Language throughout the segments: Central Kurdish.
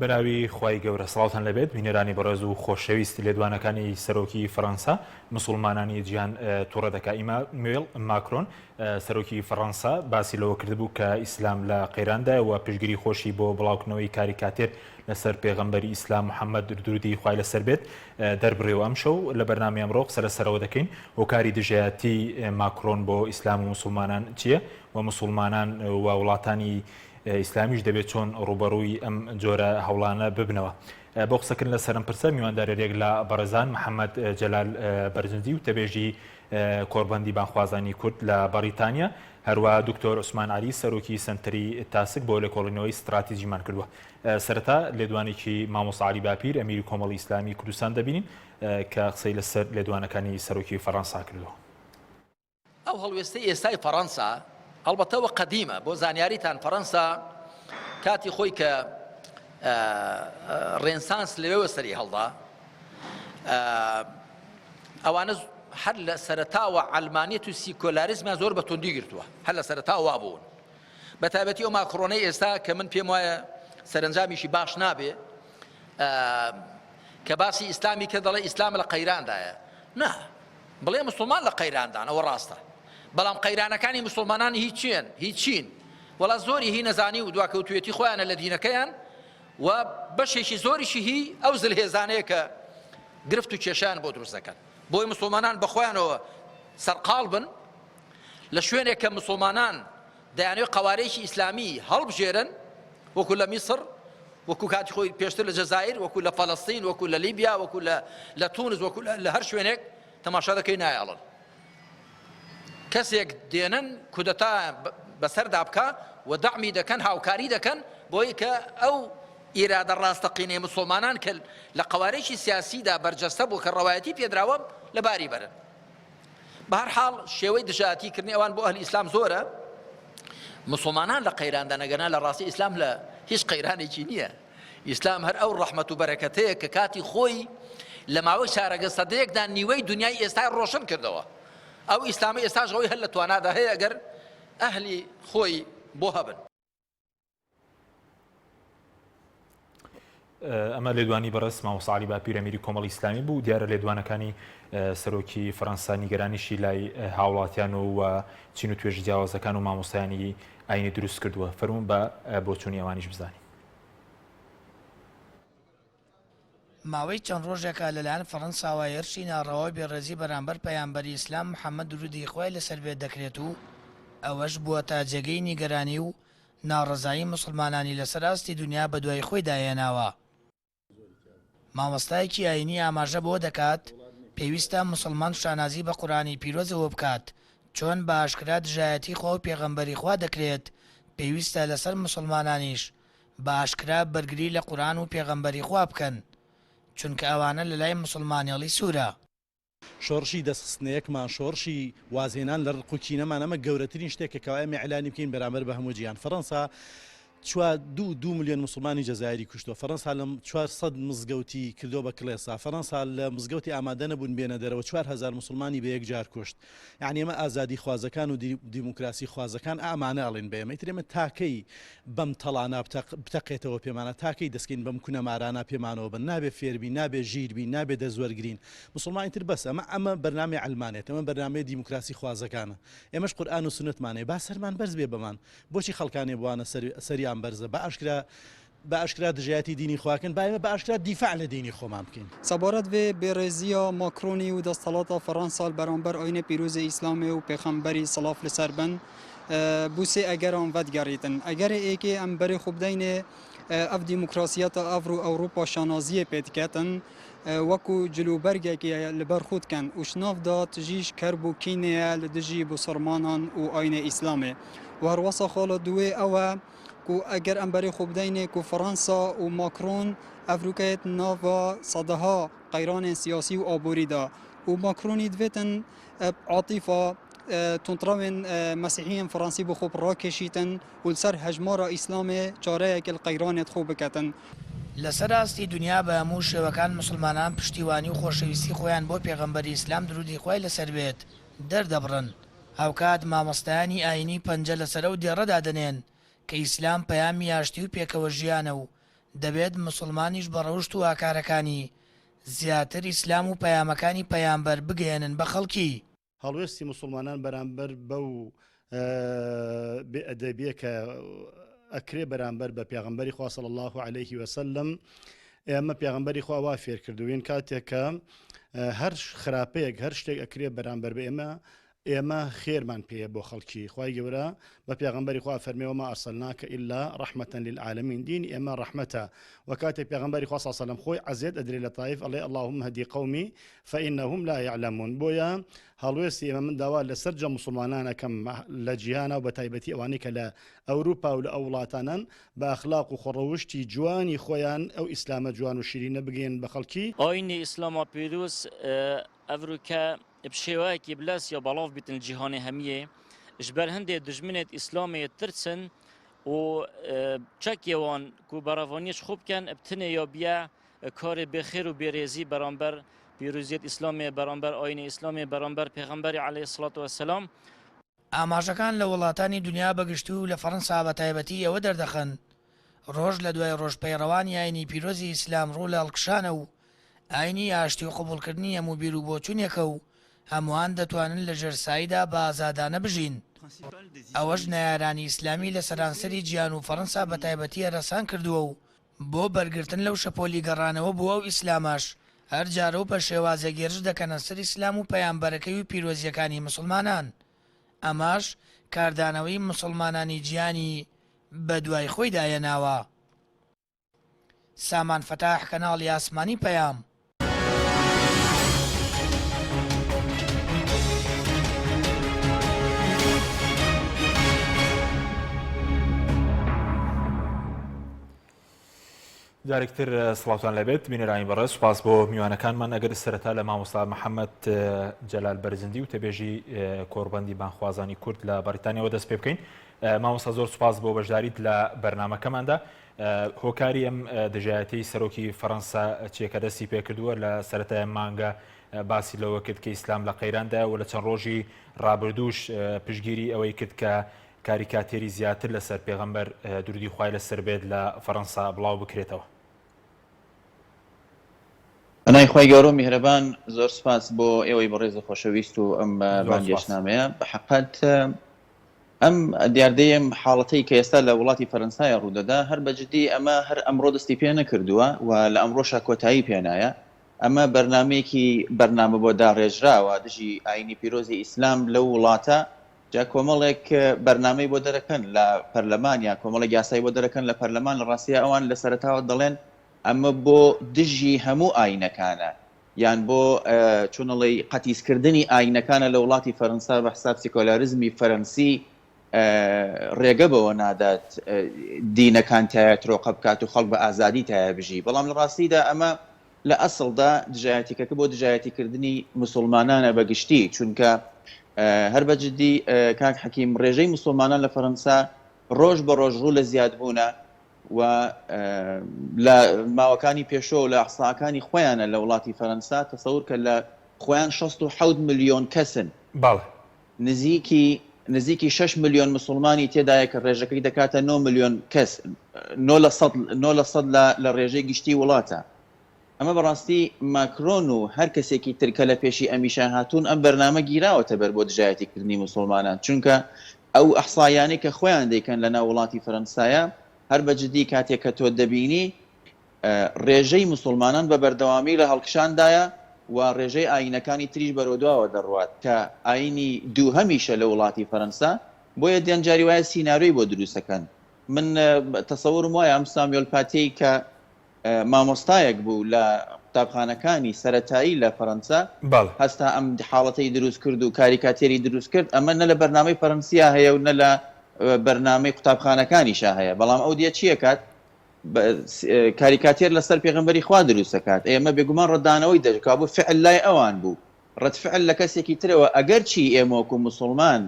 بەناوی خوای گەورە سڵاوتان لێبێت بینەرانی بەڕێز و خۆشەویست لێدوانەکانی سەرۆکی فەرەنسا مسوڵمانانی جیهان توڕە دەکا ئیمانوێل ماکرۆن سەرۆکی فەرەنسا باسی لەوە کردبوو کە ئیسلام لە قەیراندایە و پشتگیری خۆشی بۆ بڵاوکردنەوەی کاریکاتێر لەسەر پێغەمبەری ئیسلام محەممەد درودی خوای لەسەر بێت دەربڕیوە ئەمشەو لە بەرنامەی ئەمڕۆ قسە لەسەرەوە دەکەین هۆکاری دژایەتی ماکرۆن بۆ ئیسلام و مسوڵمانان چییە و مسوڵمانان و وڵاتانی ئیسلامیش دەبێت چۆن ڕووبەڕووی ئەم جۆرە هەوڵانە ببنەوە؟ بۆ قسەکردن لەسەر ئەم پرسە میواندارێک لە بەڕێزان محەممەد جەلال بەرزنجی و تەبێژی کۆڕبەندی بانخوازانی کورد لە بەڕیتانیا، هەروە دکتۆر عوسمان عەلی سەرۆکی سەنتەری تاسک بۆ لێکۆڵینەوەی ستراتیجیمان کردووە. سەرەتا لێدوانێکی مامۆستا عەلی باپیر ئەمیری کۆمەڵی ئیسلامی کوردستان دەبینین کە قسەی لەسەر لێدوانەکانی سەرۆکی فەڕەنسا کردووە. ئەو هەڵوێستەی ئێستای فەڕەنسا هەڵبەتە وە قەدیمە، بۆ زانیاریتان فەڕەنسا کاتی خۆی کە ڕێنسانس لەوێوە سەری هەڵدا ئەوانە هەر لە سەرەتاوە عەلمانیەت و سیکۆلاریزمیان زۆر بە توندی گرتووە هەر لە سەرەتاوە وا بوون بە تایبەتی ئەو ماکرۆنەی ئێستا کە من پێم وایە سەرەنجامیشی باش نابێ کە باسی ئیسلامی کە دەڵێ ئیسلام لە قەیراندایە نا بڵێ مسوڵمان لە قەیراندان ئەوە ڕاستە بەڵام قەیرانەکانی مسوڵمانان هی چێن هی چین وەڵا زۆری هی نەزانی و دواکەوتوێتی خۆیانە لە دینەکەیان و بەشێکی زۆریشی هی ئەو زلهێزانەیە کە گرفت و کێشیان بۆ دروست دەکەن بۆی مسلمانان بەخۆیانەوە سەرقاڵ بن لە شوێنێک کە مسلمانان دەیانەوێت قەوارەیەکی ئیسلامی هەڵبژێرن وەکو لە میسر وەکو کاتی خۆی پێشتر لە جەزائیر وەکو لە فەلەستین وەکو لە لیبیا وەکو لە لە تونس وەکو لە هەر شوێنێک تەماشا دەکەی نایەڵن کەسێک دێنن کودەتا بەسەردا بکە و دەعمی دەکەن هاوکاری دەکەن بۆی کە ئەو ئیرادە ڕاستەقینەی مسلمانان کە لە قوارێکی سیاسیدا بەرجەستە بوو کە ڕەوایەتی پێدراوە لەباری بەرن بەهەرحاڵ شێوەی دژایەتی کردنی ئەوان بۆ ئەهلی ئیسلام زۆرە مسلمانان لە قەیراندا نەگەنا لە ڕاستی ئیسلام لە هیچ قەیرانێکی نییە ئیسلام هەر ئەو ڕەحمەت و بەرەکەتەیە کە کاتی خۆی لە ماوەی چارەگە سەدەیەکدا نیوەی دنیای ئێستای ڕۆشن کردەوە ئەو ئیسلامی ئێستاش ئەوەی هەر لە توانادا هەیە ئەگەر ئەهلی خۆی بۆ هەبن. ئەمە لێدوانی بەڕێز مامۆستا عەلی باپیر ئەمیری کۆمەڵی ئیسلامی بوو دیارە لێدوانەکانی سەرۆکی فەرەنسا نیگەرانیشی لای هاوڵاتیان و چین و توێژ جیاوازەکان و مامۆستایانی ئاینی دروست کردووە فەرموون بە بۆچوونی ئەوانیش بزانین. ماوەی چەند ڕۆژێکە لەلایەن فەڕەنساوە هێرشی ناڕەوا و بێڕێزی بەرامبەر پەیامبەری ئیسلام محەمەد درودی خوای لەسەر بێت دەکرێت و ئەوەش بووەتە جێگەی نیگەرانی و ناڕەزایی موسڵمانانی لەسەر ئاستی دونیا بەدوای خۆیدا هێناوە. مامۆستایەکی ئایینی ئاماژە بەوە دەکات، پێویستە موسڵمان شانازی بە قورئانی پیرۆزەوە بکات، چۆن بە ئاشکرا دژایەتی خوا و پێغەمبەری خوا دەکرێت، پێویستە لەسەر موسڵمانانیش بە ئاشکرا بەرگری لە قورئان و پێغەمبەری خوا بکەن، چونکە ئەوانە لەلای موسڵمانێڵی سوورە. شۆڕشی دەستخستنەیەکمان، شۆڕشی وازهێنان لە ڕق و کینەمان، ئەمە گەورەترین شتێکە کەوا ئێمە ئیعلانی بکەین بەرامبەر بە هەموو جیهان. فەرەنسا چوار دوو دوو ملیۆن موسڵمانی جەزائیری کوشتووە، فەرەنسا لە 400 مزگەوتی کردووە بە کڵێسا، فەرەنسا لە مزگەوتی ئامادە نەبوون بێنە دەرەوە 4000 موسڵمانی بە یەکجار کوشت. یەعنی ئێمە ئازادیخوازەکان و دیموکراسی خوازەکان ئامانە ئەڵێن بە ئێمە ئیتر ئێمە تاکەی بەم تەڵانە بتەقێتەوە پێمانە تاکەی دەستکەین بەم کونەمارانە پێمانەوە بن نابێ فێربین نابێ ژیر بین نابێ دەست وەرگرین موسڵمان ئیتر بەس ئەمە ئەمە بەرنامەی عەلمانێت ئەمە بەرنامەی دیموکراسی خوازەکانە ئێمەش قورئان و سوننەتمان هەیە با سەرمان بەرز بێ بەمان بۆچی خەڵکانێ بوانە سەریان بەرزە بە ئاشکرا بە ئاشکرا دژایەتی دینی خوا کەن با ئێمە بە ئاشکرا دیفاع لە دینی خۆمان بکەین. سەبارەت ڤێ بێڕێزییا ماکرۆنی و دەستەڵاتا فەڕەنسا ل بەرامبەر ئاینێ پیرۆزێ ئیسلامێ و پێخەمبەری سڵاف ل سەر بن بو سێ ئەگەران ڤەدگەڕیتن. ئەگەرێ ئێکێ ئەم بەرێ خو بدەینێ ئەڤ دیموکراسیەتا ئەڤرو ئەوروپا شانازیێ پێ دکەتن وەکو جل و بەرگێکێ ل بەر خو دکەن و شناف دا تژیش کەرب و کینێیە ل دژی بوسرمانان و ئاینێ ئیسلامێ و هەروەسا خاڵا دووێ ئەوە کو ئەگەر ئەم بەرێ خو بدەینێ کو فەڕەنسا و ماکرۆن ئەڤروکەیەت ناڤا سەدەها قەیرانێن سیاسی و ئابووری دا و ماکرۆنی دڤێتن عاتیفا توندڕەوێن مەسیحیێن فەڕەنسی بۆ خۆ ڕاکێشیتن و لسەر هەژمارا ئیسلامێ چارەیەک ل قەیرانێت خۆ بکەتن. لەسەر ئاستی دونیا بە هەموو شێوەکان موسڵمانان پشتیوانی و خۆشەویستی خۆیان بۆ پێغەمبەری ئیسلام درودی خوای لەسەر بێت دەردەبڕن، هاوکات مامۆستایانی ئایینی پەنجە لەسەر ئەو دێڕە دادەنێن کە ئیسلام پەیامی ئاشتی و پێکەوە ژیانە و. دەبێت موسڵمانیش بە ڕەوشت و ئاکارەکانی زیاتر ئیسلام و پەیامەکانی پەیامبەر بگەیەنن بە خەڵکی. هەڵوێستی موسڵمانان بەرامبەر بەو بێ ئەدەبیە کە ئەکرێ بەرامبەر بە پێغەمبەری خوا صلی اللە علیه وسلم ئێمە پێغەمبەری خوا وا فێر کردوین کاتێک کە هەر خراپەیەک هەر شتێک ئەکرێ بەرامبەر بە ئێمە ئێمە خێرمان پێیە بۆ خەڵکی خوای گەورە بە پێغەمبەری خوا فەرمی وما ارسلناک الا رحمة للعالمین دین ئێمە ڕەحمەتە وە کاتێک پێغەمبەری خوا صلی سلم خۆی عەزێت ئەدرێ لە تایف ئەڵێ اللهم هدی قومی فانهم لا یعلمون بۆیە هەڵوێستی ئێمە من داوا لە سەرجەم موسڵمانان ئەکەم لە جیهانا و بە تایبەتی ئەوانەی کە لە ئەوروپا و لە ئەو وڵاتانەن بە ئەخلاق و خۆڕەوشتی جوانی خۆیان ئەو ئیسلامە جوان و شیرینە بگەیەنن بە خەڵکی. ئاینی ئیسلاما پیرۆز ئەڤروکە ب شێوەیەکی بلەس یا بەڵاف بیتن جیهانێ هەمیێ ژ بەر هندێ دژمنێت ئیسلامێ ترسن و چەکێ وان کو بەرەڤانیەش خو بکەن ب تنێ یا بیە کارێ بێخێر و بێرێزی بەرامبەر پیروزیەت ئیسلامێ بەرامبەر ئاینی ئیسلامێ بەرامبەر پێغەمبەری عەلەیهی سڵات وەسەلام. ئاماژەکان لە وڵاتانی دونیا بە گشتی و لە فەڕەنسا بە تایبەتی ئەوە دەردەخەن ڕۆژ لە دوای ڕۆژ پەیڕەوانی ئاینی پیرۆزی ئیسلام ڕوو لە هەڵکشانە و ئاینی ئاشتی و قبوڵکردنی هەموو بیر و بۆچونێکە و هەمووان دەتوانن لە ژێر سایدا بە ئازادانە بژین. ئەوەش نەیارانی ئیسلامی لە سەرانسەری جیهان و فەڕەنسا بە تایبەتی هەرەسان کردووە و بۆ بەرگرتن لەو شەپۆلی گەڕانەوە بۆ ئەو ئیسلامەش هەر جارە و بە شێوازێک هێرش دەکەنە سەر ئیسلام و پەیامبەرەکەی و پیرۆزییەکانی موسڵمانان. ئەمەش کاردانەوەی موسڵمانانی جیهانی بەدوای خۆیدا هێناوە. سامان فەتاح کەناڵی ئاسمانی پەیام. جارێکتر سڵاوتان لەبێت بینەرانی بەڕێز سوپاس بۆ میوانەکانمان ئەگەر سەرەتا لە مامۆستا محەممەد جەلال بەرزندی و تەبێژی کۆربەندی بانخوازانی کورد لە بەریتانیاوە دەست پێ بکەین مامۆستا زۆر سوپاس بۆ بەشداریت لە بەرنمەکەماندا هۆکاری ئەم دژایەتی سەرۆکی فەرەنسا چیە کە دەستی پێکردووە لە سەرەتای ئەم مانگە باسی لەوە کرد کە ئیسلام لە قەیراندایە و لە چەند ڕۆژی ڕابردووش پشتگیری ئەوەی کرد کە کاریکاتێری زیاتر لەسەر پێغەمبەر درودی خوای لەسەر بێت لە فەرەنسا بڵاو بکرێتەوە. بەناوی خوای گەورە و میهرەبان زۆر سوپاس بۆ ئێوەی بەڕێز و خۆشەویست و ئەم زۆر سوپاس. بانگێشتنامەیە بە حەقەت ئەم دیاردەی ئەم حاڵەتەی کە ئێستا لە وڵاتی فەرەنسایە ڕوودەدا هەر بە جدی ئەمە هەر ئەمڕۆ دەستی پێ نەکردووە و لە ئەمڕۆشا کۆتایی پێ نایە ئەمە بەرنامەیەکی بەرنامە بۆ داڕێژراوە دژی ئاینی پیرۆزی ئیسلام لەو وڵاتە جا کۆمەڵێک بەرنامەی بۆ دەرەکەن لە پەرلەمان یا کۆمەڵێک یاسای بۆ دەرەکەن لە پەرلەمان لە ڕاستیا ئەوان لە سەرەتاوە دەڵێن ئەمە بۆ دژی هەموو ئاینەکانە یان بۆ چۆن ئەڵێی قەتیسکردنی ئاینەکانە لە وڵاتی فەرەنسا بە حساب سیکۆلاریزمی فەرەنسی ڕێگە بەوە نادات دینەکان تایە ترۆقە بکات و خەڵک بە ئازادی تایە بژی بەڵام لە ڕاستیدا ئەمە لە ئەسڵدا دژایەتیکەکە بۆ دژایەتیکردنی مسوڵمانانە بە گشتی چونکە هەر بە جدی کاک حەکیم ڕێژەی مسوڵمانان لە فەرەنسا ڕۆژ بە ڕۆژ ڕوو لە زیادبوونە و لە ماوەکانی پێشۆ و لە ئەحساکانی خۆیانە لە وڵاتی فەرەنسا تەسەور کە لە خۆیان 67 ملیۆن کەسن بەڵێ. نزیکی نزیکی 6 ملیۆن مسوڵمانی تێدایە کە ڕێژەکەی دەکاتە 9 ملیۆن کەس 9 لە سەد 9 لە سەد لە لە ڕێژەی گشتی وڵاتە ئەمە بەڕاستی ماکرۆن و هەر کەسێکی تر کە لە پێشی ئەمیشە هاتوون ئەم بەرنامە گیراوەتە بەر بۆ دژایەتی کردنی موسوڵمانان چونکە ئەو ئەحساییانەی کە خۆیان دەیکەن لە ناو وڵاتی فەرەنسایە هەر بە جدی کاتێک کە تۆ دەبینی ڕێژەی موسوڵمانان بە بەردەوامی لە هەڵکشاندایە و ڕێژەی ئایینەکانی تریش بەرەو دواوە دەڕوات کە ئایینی دووهەمیشە لە وڵاتی فەرەنسا بۆیە دێن جاری وایە سیناریۆی بۆ دروستەکەن من تەسەورم وایە ئەم سامیۆل پاتیەی کە مامۆستایەک بوو لە قوتابخانەکانی سەرەتایی لە فەرەنسا، بەڵێ. هەستا ئەم حاڵەتەی دروست کرد و کاریکاتێری دروست کرد، ئەمە نە لە بەرنامەی فەرەنسیا هەیە و نە لە بەرنامەی قوتابخانەکانیشا هەیە، بەڵام ئەو دێ چی ئەکات؟ کاریکاتێر لەسەر پێغەمبەری خوا دروست ئەکات، ئێمە بێگومان ڕەتدانەوەی دەکا، کەوابوو فعل لای ئەوان بوو، ڕەد فعل لە کەسێکی ترەوە، ئەگەرچی ئێمە وەکو موسوڵمان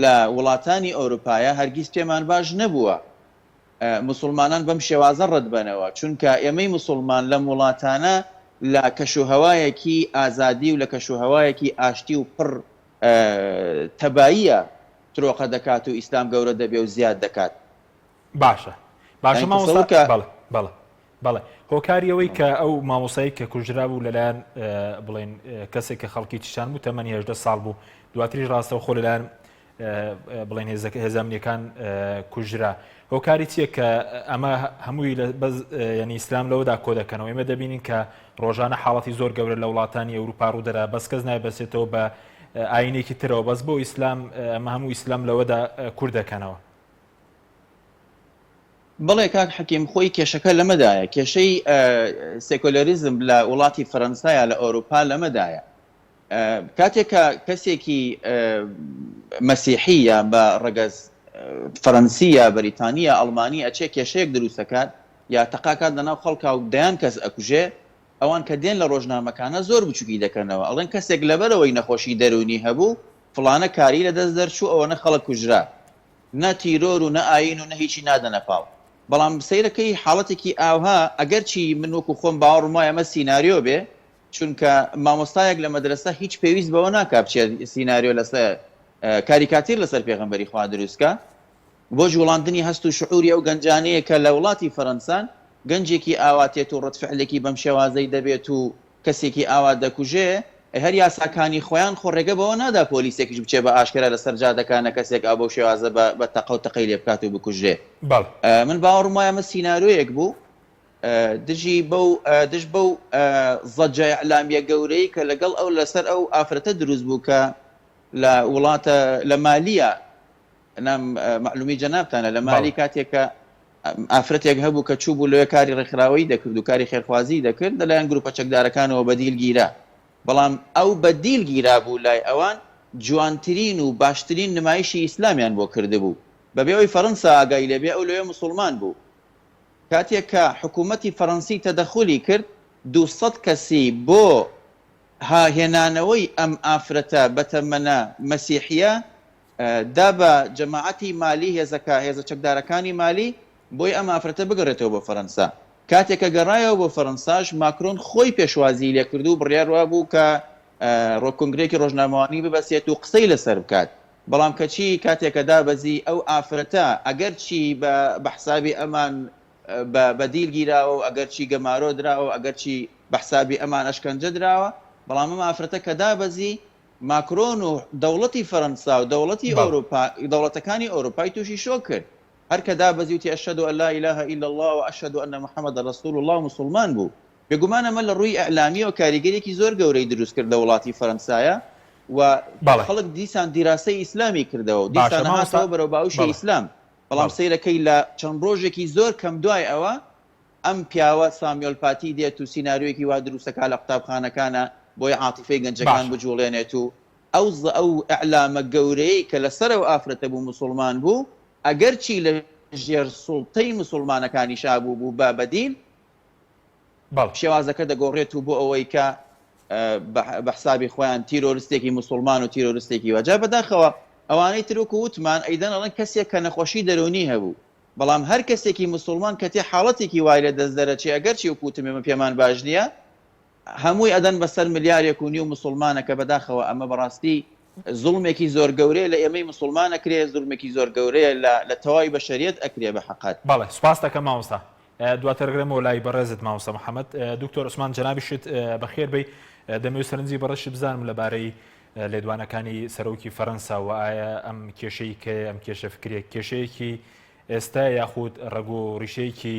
لە وڵاتانی ئەوروپایە هەرگیز پێمان باش نەبووە موسڵمانان بەم شێوازە ڕەت بەنەوە، چونکە ئێمەی موسڵمان لەم وڵاتانە لە کەشوهەوایەکی ئازادی و لە کەشوهەوایەکی ئاشتی و پڕ تەباییە ترۆقە دەکات و ئیسلام گەورە دەبێ و زیاد دەکات. باشە باشە یانی مامۆستا تەسەور کە بەڵێ بەڵێ. بەڵێ هۆکاری ئەوەی کە ئەو مامۆسایی کە کوژرابوو لەلایەن بڵێن کەسێک کە خەڵکی چیچان بوو تەمەنی هەژدە ساڵ بوو دواتریش ڕاستەوخۆ لەلایەن بڵێن هێزەکە هێزامنیەکان کوژرا هۆکاری چییە کە ئەمە هەمووی لە بەس یعنی ئیسلام لەوەدا کۆ دەکەنەوە ئێمە دەبینین کە ڕۆژانە حاڵەتی زۆر گەورە لە وڵاتانی ئەوروپا ڕوودەرا بەس کەس نایبەسێتەوە بە ئاینێکی ترەوە بەس بۆ ئیسلام ئەمە هەموو ئیسلام لەوەدا کورد دەکەنەوە. بەڵێ کاک حەکیم خۆی کێشەکە لەمەدایە کێشەی سێکۆلەریزم لە وڵاتی فەرەنسا یا لە ئەوروپا لەمەدایە کاتێک کە کەسێکی مەسیحی یا بە ڕەگەز فەرەنسی یا بەریتانی یا ئەڵمانی ئەچێ کێشەیەک دروست ئەکات یا تەقاکات لەناو خەڵکا و دەیان کەس ئەکوژێ ئەوان کە دێن لە ڕۆژنامەکانە زۆر بچوکی دەکەنەوە ئەڵێن کەسێک لەبەرئەوەی نەخۆشی دەروونی هەبوو فڵانە کاری لەدەست دەرچوو ئەوەنە خەڵک کوژرا نە تیرۆر و نە ئایین و نە هیچی نادەنە پاڵ. بەڵام سەیرەکەی حاڵەتێکی ئاوها ئەگەرچی من وەکو خۆم باوەڕم وایە ئەمە سیناریۆ بێ چونکە مامۆستایەک لە مەدرەسە هیچ پێویست بەوە ناکا بچێ سیناریۆ لەسەر کاریکاتیر لەسەر پێغەمبەری خوا دروست کا بۆ جوڵاندنی هەست و شعوری ئەو گەنجانەیە کە لە وڵاتی فەرەنسان گەنجێکی ئاوا تێت و ڕەد فعلێکی بەم شێوازەی دەبێت و کەسێکی ئاوا دەکوژێ، ئەی هەر یاساکانی خۆیان خۆ ڕێگە بەوە نادا پۆلیسێکیش بچێ بە ئاشکرا لەسەر جادەکانە کەسێک ئاو بەو شێوازە بە بە تەقە و تەقەی لێ بکات و بکوژرێ. بەڵێ. من باوەڕم وایە ئەمە سینارۆیەک بوو دژی بەو دژ بەو زەجە ئیعلامیە گەورەی کە لەگەڵ ئەو لەسەر ئەو ئافرەتە دروست بوو کە لە وڵاتە لە مالیە نام مەعلومی جەنابتانە لە مالی بەڵێ. کاتێک کە ئافرەتێک هەبوو کە چووبوو لەوێ کاری ڕێکخراوەیی دەکرد و کاری خێرخوازیی دەکرد، لەلایەن گروپە چەکدارەکانەوە بە دیل گیرا. بەڵام ئەو بە دیل گیرابوو لای ئەوان جوانترین و باشترین نمایشی ئیسلامیان بۆ کردبوو. بەبێ ئەوەی فەرەنسا ئاگای لێ بێ ئەو لەوێ موسوڵمان بوو. کاتێک کە حکوومەتی فەرەنسی تەدەخولی کرد 200 کەسی بۆ هێنانەوەی ئەم ئافرەتە بەتەمەنە مەسیحییە دا بە جەماعەتی مالی هێزەکە هێزە چەکدارەکانی مالی بۆی ئەم ئافرەتە بگەڕێتەوە بۆ فەرەنسا. کاتێک کە گەڕایەوە بۆ فەرەنساش ماکرۆن خۆی پێشوازیی لێکرد و بڕیار وابوو کە ڕۆ کۆنگرەیەکی ڕۆژنامەوانی ببەستێت و قسەی لەسەر بکات بەڵام کەچی کاتێک کە دابەزی ئەو ئافرەتە ئەگەرچی بە بە حسابی ئەمان بە بە دیل گیراوە و ئەگەرچی گەمارۆ دراوە و ئەگەرچی بە حسابی ئەمان ئەشکەنجە دراوە بەڵام ئەم ئافرەتە کە دابەزی ماکرۆن و دەوڵەتی فەرەنسا و دەوڵەتی بەڵێ. ئەوروپا دەوڵەتەکانی ئەوروپای تووشی شۆک کرد. هەر کە دابەزی وتی اشهد ان لا اله الا اللە و اشهد ان محمدا رسول اللە و موسوڵمان بوو. بێگومان ئەمە لە ڕووی ئیعلامییەوە کاریگەریەکی زۆر گەورەی دروست کرد لە وڵاتی فەرەنسایا و بەڵێ. خەڵک دیسان دیراسەی ئیسلامی کردەوە و باشە دیسان مامۆستا هاتەوە بەرەو باوشی بەڵێ. ئیسلام. بەڵام بەڵێ. سەیرەکەی لە چەند ڕۆژێکی زۆر کەم دوای ئەوە ئەم پیاوە سامیۆل پاتی دێت و سیناریۆیەکی وا دروست دەکات لە قوتابخانەکانا بۆی عاتیفەی گەنجەکان باشە. بجوڵێنێت و ئەو ئەو ئیعلامە گەورەیەی کە لەسەر ئەو ئافرەتە بوو موسوڵمان بوو ئەگەرچی لە ژێر سوڵتەی موسوڵمانەکانیشا بوو بوو بە بەدیل بەڵێ. شێوازەکە دەگۆڕێت و بۆ ئەوەی کە بە حسابی خۆیان تیرۆرستێکی موسوڵمان و تیرۆرستێکی وا جا بەداخەوە ئەوانەی تر وەکو وتمان ئەیدەن ئەڵێن کەسێک کە نەخۆشی دەروونی هەبوو بەڵام هەر کەسێکی موسوڵمان کە تێ حاڵەتێکی وای لە دەست دەرەچێ ئەگەرچی وەکو وتم ئێمە پێمان باش نیە هەمووی ئەدەن بەسەر ملیارێک و نیو موسوڵمانە کە بەداخەوە ئەمە بەڕاستی زوڵمێکی زۆر گەورەیە لە ئێمەی موسوڵمان ئەکرێ زوڵمێکی زۆر گەورەیە لە لە تەواوی بەشەریەت ئەکرێ بە حەقەت. بەڵێ سوپاست ئەکەم مامۆستا دواتر ئەگەرێمەوە لای بەڕێزت مامۆستا محمد دکتۆر عوسمان جەنابیشت بەخێر بێی دەمەوێت سەرنجی بەڕێزت بزانم لەبارەی لێدوانەکانی سەرۆکی فەرەنسا و ئایا ئەم کێشەی کە ئەم کێشە فکریە کێشەیەکی ئێستا یاخود ڕەگ و ڕیشەیەکی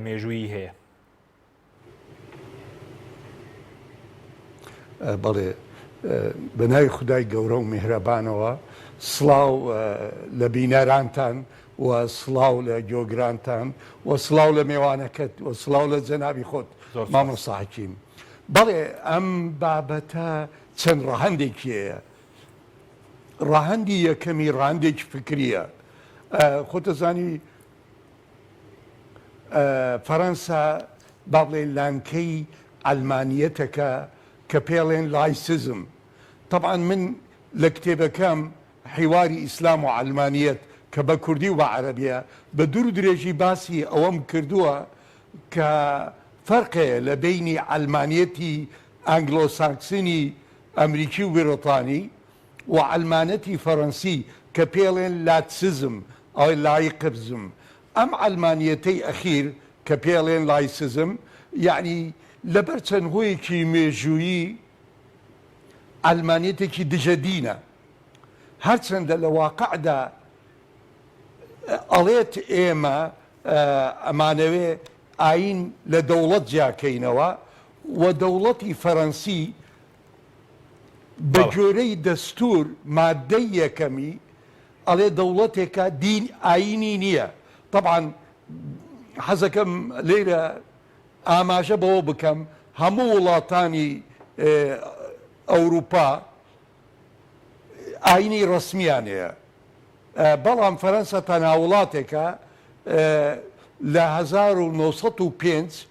مێژوویی هەیە؟ بەڵێ بە ناوی خودای گەورە و میهرەبانەوە سڵاو لە بینەرانتان و سڵاو لە گۆگرانتان و سڵاو لە مێوانەکەت و سڵاو لە جەنابی خۆت مامۆستا حەکیم. بەڵێ ئەم بابەتە چەند ڕەهەندێکی هەیە. ڕەهەندی یەکەمی ڕەهەندێکی فکرییە. خۆتەزانی فەرەنسا با بڵێین لانکەی عەلمانیەتەکە کە پێڵێن لایسزم. تەبعەن من لە کتێبەکەم حیواری ئیسلام و عەلمانیەت کە بە کوردی و بە عەرەبیە بە دوور و درێژی باسی ئەوەم کردووە کە فەرق هەیە لە بەینی عەلمانیەتی ئانگلۆ ساکسنی ئەمریکی و بریتانی و عەلمانەتی فەرەنسی کە پێڵێن لاتسزم ئەی لایقبزم ئەم عەلمانیەتەی ئەخیر. کە پێڵێن laïcisme یەعنی لەبەر چەند هۆیەکی مێژوویی عەلمانیەتێکی دژە دینە هەرچەندە لە واقعدا ئەڵێت ئێمە ئەمانەوێ ئایین لە دەوڵەت جیاکەینەوە و دەوڵەتی فەرەنسی بە گوێرەی دەستور مادەی یەکەمی ئەڵێ دەوڵەتێکە دین ئایینی نییە تەبعەن حەزەکەم لێرە ئاماژە بەوە بکەم هەموو وڵاتانی ئەوروپا ئاینی ڕەسمیان هەیە بەڵام فەرەنسا تەنها وڵاتێکە لە 1905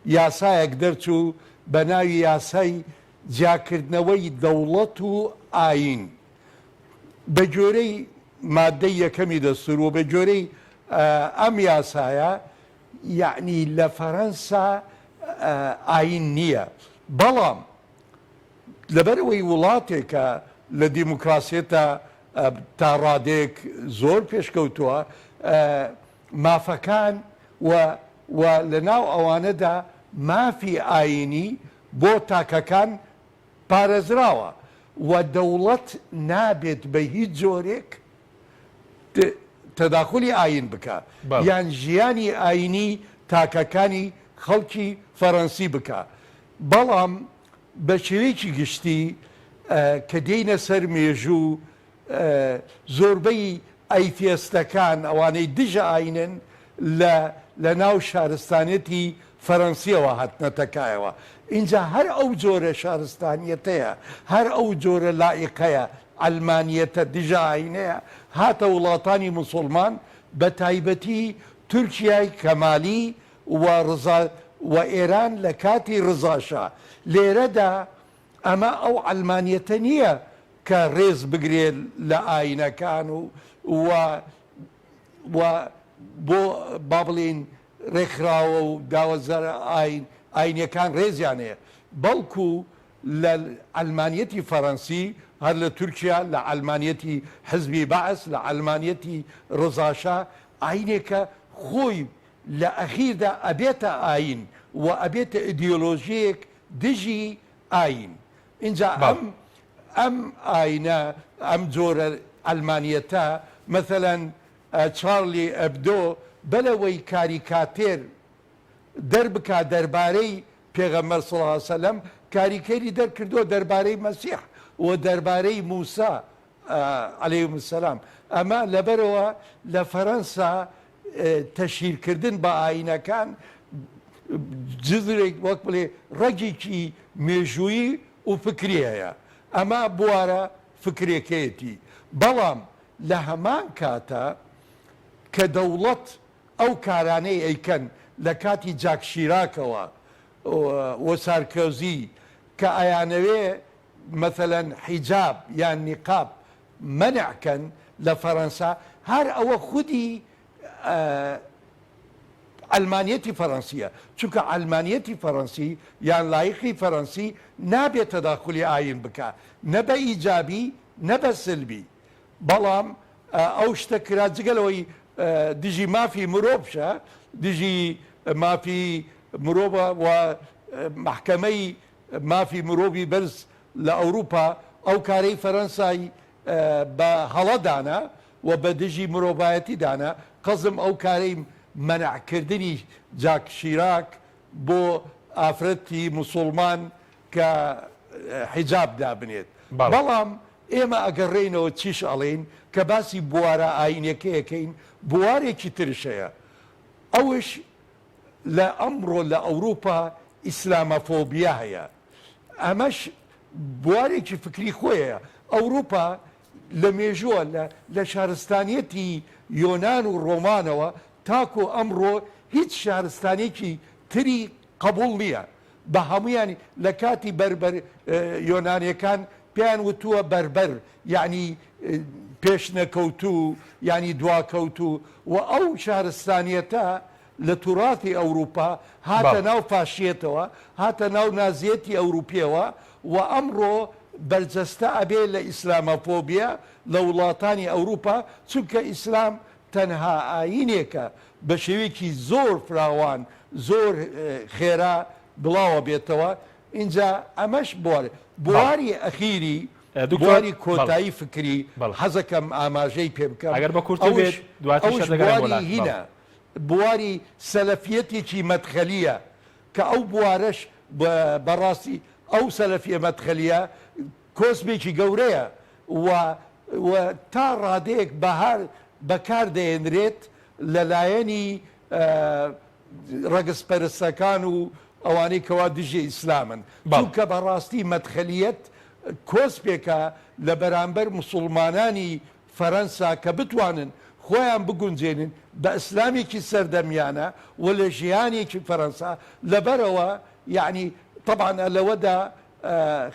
یاسایەک دەرچوو بە ناوی یاسای جیاکردنەوەی دەوڵەت و ئاین بە گوێرەی مادەی یەکەمی دەستور و بە گوێرەی ئەم یاسایە یەعنی لە فەرەنسا ئاین نییە بەڵام لەبەرئەوەی وڵاتێکە لە دیموکراسیەتا تا ڕادەیەک زۆر پێشکەوتووە، مافەکان و و لەناو ئەوانەدا مافی ئایینی بۆ تاکەکان پارێزراوە و دەوڵەت نابێت بە هیچ جۆرێک تەداخولی ئایین بکا یان ژیانی ئایینی تاکەکانی خەڵکی فەرەنسی بکا. بەڵام بە شێوەیەکی گشتی کە دێینە سەر مێژوو زۆربەی ئەیتێستەکان ئەوانەی دژە ئاینن لە لە ناو شارستانیەتی فەرەنسیەوە هاتنەتە کایەوە ئینجا هەر ئەو جۆرە شارستانیەتەیە هەر ئەو جۆرە لائیقەیە عەلمانیەتە دژە ئاینەیە هاتە وڵاتانی موسوڵمان بە تایبەتی تورکیای کەمالی و ڕزا و ئێران لە کاتی ڕزا شا. لێرەدا ئەمە ئەو عەلمانیەتە نییە کە ڕێز بگرێ لە ئاینەکان و و و بۆ با بڵێین ڕێکخراوە و داوەزارە ئاین ئاینیەکان ڕێزیان هەیە بەڵکو لە عەلمانیەتی فەرەنسی هەر لە تورکیا لە عەلمانیەتی حزبی بەعس لە عەلمانیەتی ڕزاشا ئاینێکە خۆی لە ئەخیردا ئەبێتە ئایین و ئەبێتە ئیدیۆلۆژیەیەک دژی ئایین. ئینجا ئەم ئەم ئاینە ئەم جۆرە عەلمانیەتە مەسەلەن چارلی ئەبدۆ بەلەوەی کاریکاتێر دەربکا دەربارەی پێغەمبەر صلی اللە علیە وسلم کاریکەری دەرکردووە دەربارەی مەسیح و دەربارەی موسا علیهم السلام ئەمە لەبەرئەوە لە فەرەنسا تەشهیرکردن بە ئایینەکان جزرێک وەک بڵێ ڕەگێکی مێژوویی و فکری هەیە ئەمە بوارە فکرێکەیەتی بەڵام لە هەمان کاتە کە دەوڵەت ئەو کارانەی ئەیکەن لە کاتی جاک شیراکەوە و سارکۆزی کە ئەیانەوێ مەسەلەن حیجاب یان نیقاب مەنع کەن لە فەرەنسا هەر ئەوە خودی عەلمانیەتی فەرەنسیە چونکە عەلمانیەتی فەرەنسی یان لایقی فەرەنسی نابێت تەداخولی ئاین بکا نە بە ئیجابی نە بە سلبی بەڵام ئەو شتە کرا جگە لەوەی دژی مافی مرۆڤشە دژی مافی مرۆڤە و مەحکەمەی مافی مرۆڤی بەرز لە ئەوروپا ئەو کارەی فەرەنسای بە هەڵە دانا و بە دژی مرۆڤایەتی دانا، قەزم ئەو کارەی مەنع کردنی جاک شیراک بۆ ئافرەتی موسوڵمان کە حیجاب دابنێت. بەڵام ئێمە ئەگەڕێینەوە چیش ئەڵێین کە باسی بوارە ئاینیەکەی ئەکەین بوارێکی ترش هەیە ئەوش لە ئەمڕۆ لە ئەوروپا ئیسلامەفۆبیا هەیە ئەمەش بوارێکی فکری خۆیە ئەوروپا لە مێژووە لە لە شارستانیەتی یۆنان و ڕۆمانەوە تاکو ئەمڕۆ هیچ شارستانێکی تری قبوڵ نییە بە هەموویانی لە کاتی بەربەر یۆنانیەکان پێیان وتووە بەربەر یانی پێشنەکەوتوو یانی دواکەوتوو و ئەو شارستانیەتە لە توراثی ئەوروپا هاتە ناو فاشیەتەوە هاتە ناو نازیەتی ئەوروپیەوە و ئەمڕۆ بەرجەستە ئەبێ لە ئیسلامەفۆبیا لە وڵاتانی ئەوروپا چونکە ئیسلام. تەنها ئایینێکە بە شێوەیەکی زۆر فراوان زۆر خێرا بڵاوە بێتەوە ئینجا ئەمەش بوار بەڵێ بواری ئەخیری دکتۆر بواری بەڵێ کۆتایی فکری بەڵێ حەزەکەم ئاماژەی پێ بکەم ئەگەر بە کورتی ئەوش بێت دواتریش ئەوش دەگەڕێم بۆ بواری لات بەڵێ. هینە بواری سەلەفیەتێکی مەدخەلیە کە ئەو بوارەش بەڕاستی ئەو سەلەفیە مەدخەلیە کۆسپێکی گەورەیە و و تا ڕادەیەک بەهار بەکار دەهێنرێت لە لایەنی ڕەگەزپەرستەکان و ئەوانەی کەوا دژی ئیسلامن بەڵێ. چونکە بەڕاستی مەدخەلیەت کۆسپێکە لە بەرامبەر موسوڵمانانی فەرەنسا کە بتوانن خۆیان بگونجێنن بە ئیسلامێکی سەردەمیانە و لە ژیانێکی فەرەنسا لەبەرئەوە یەعنی تەبعەن لەوەدا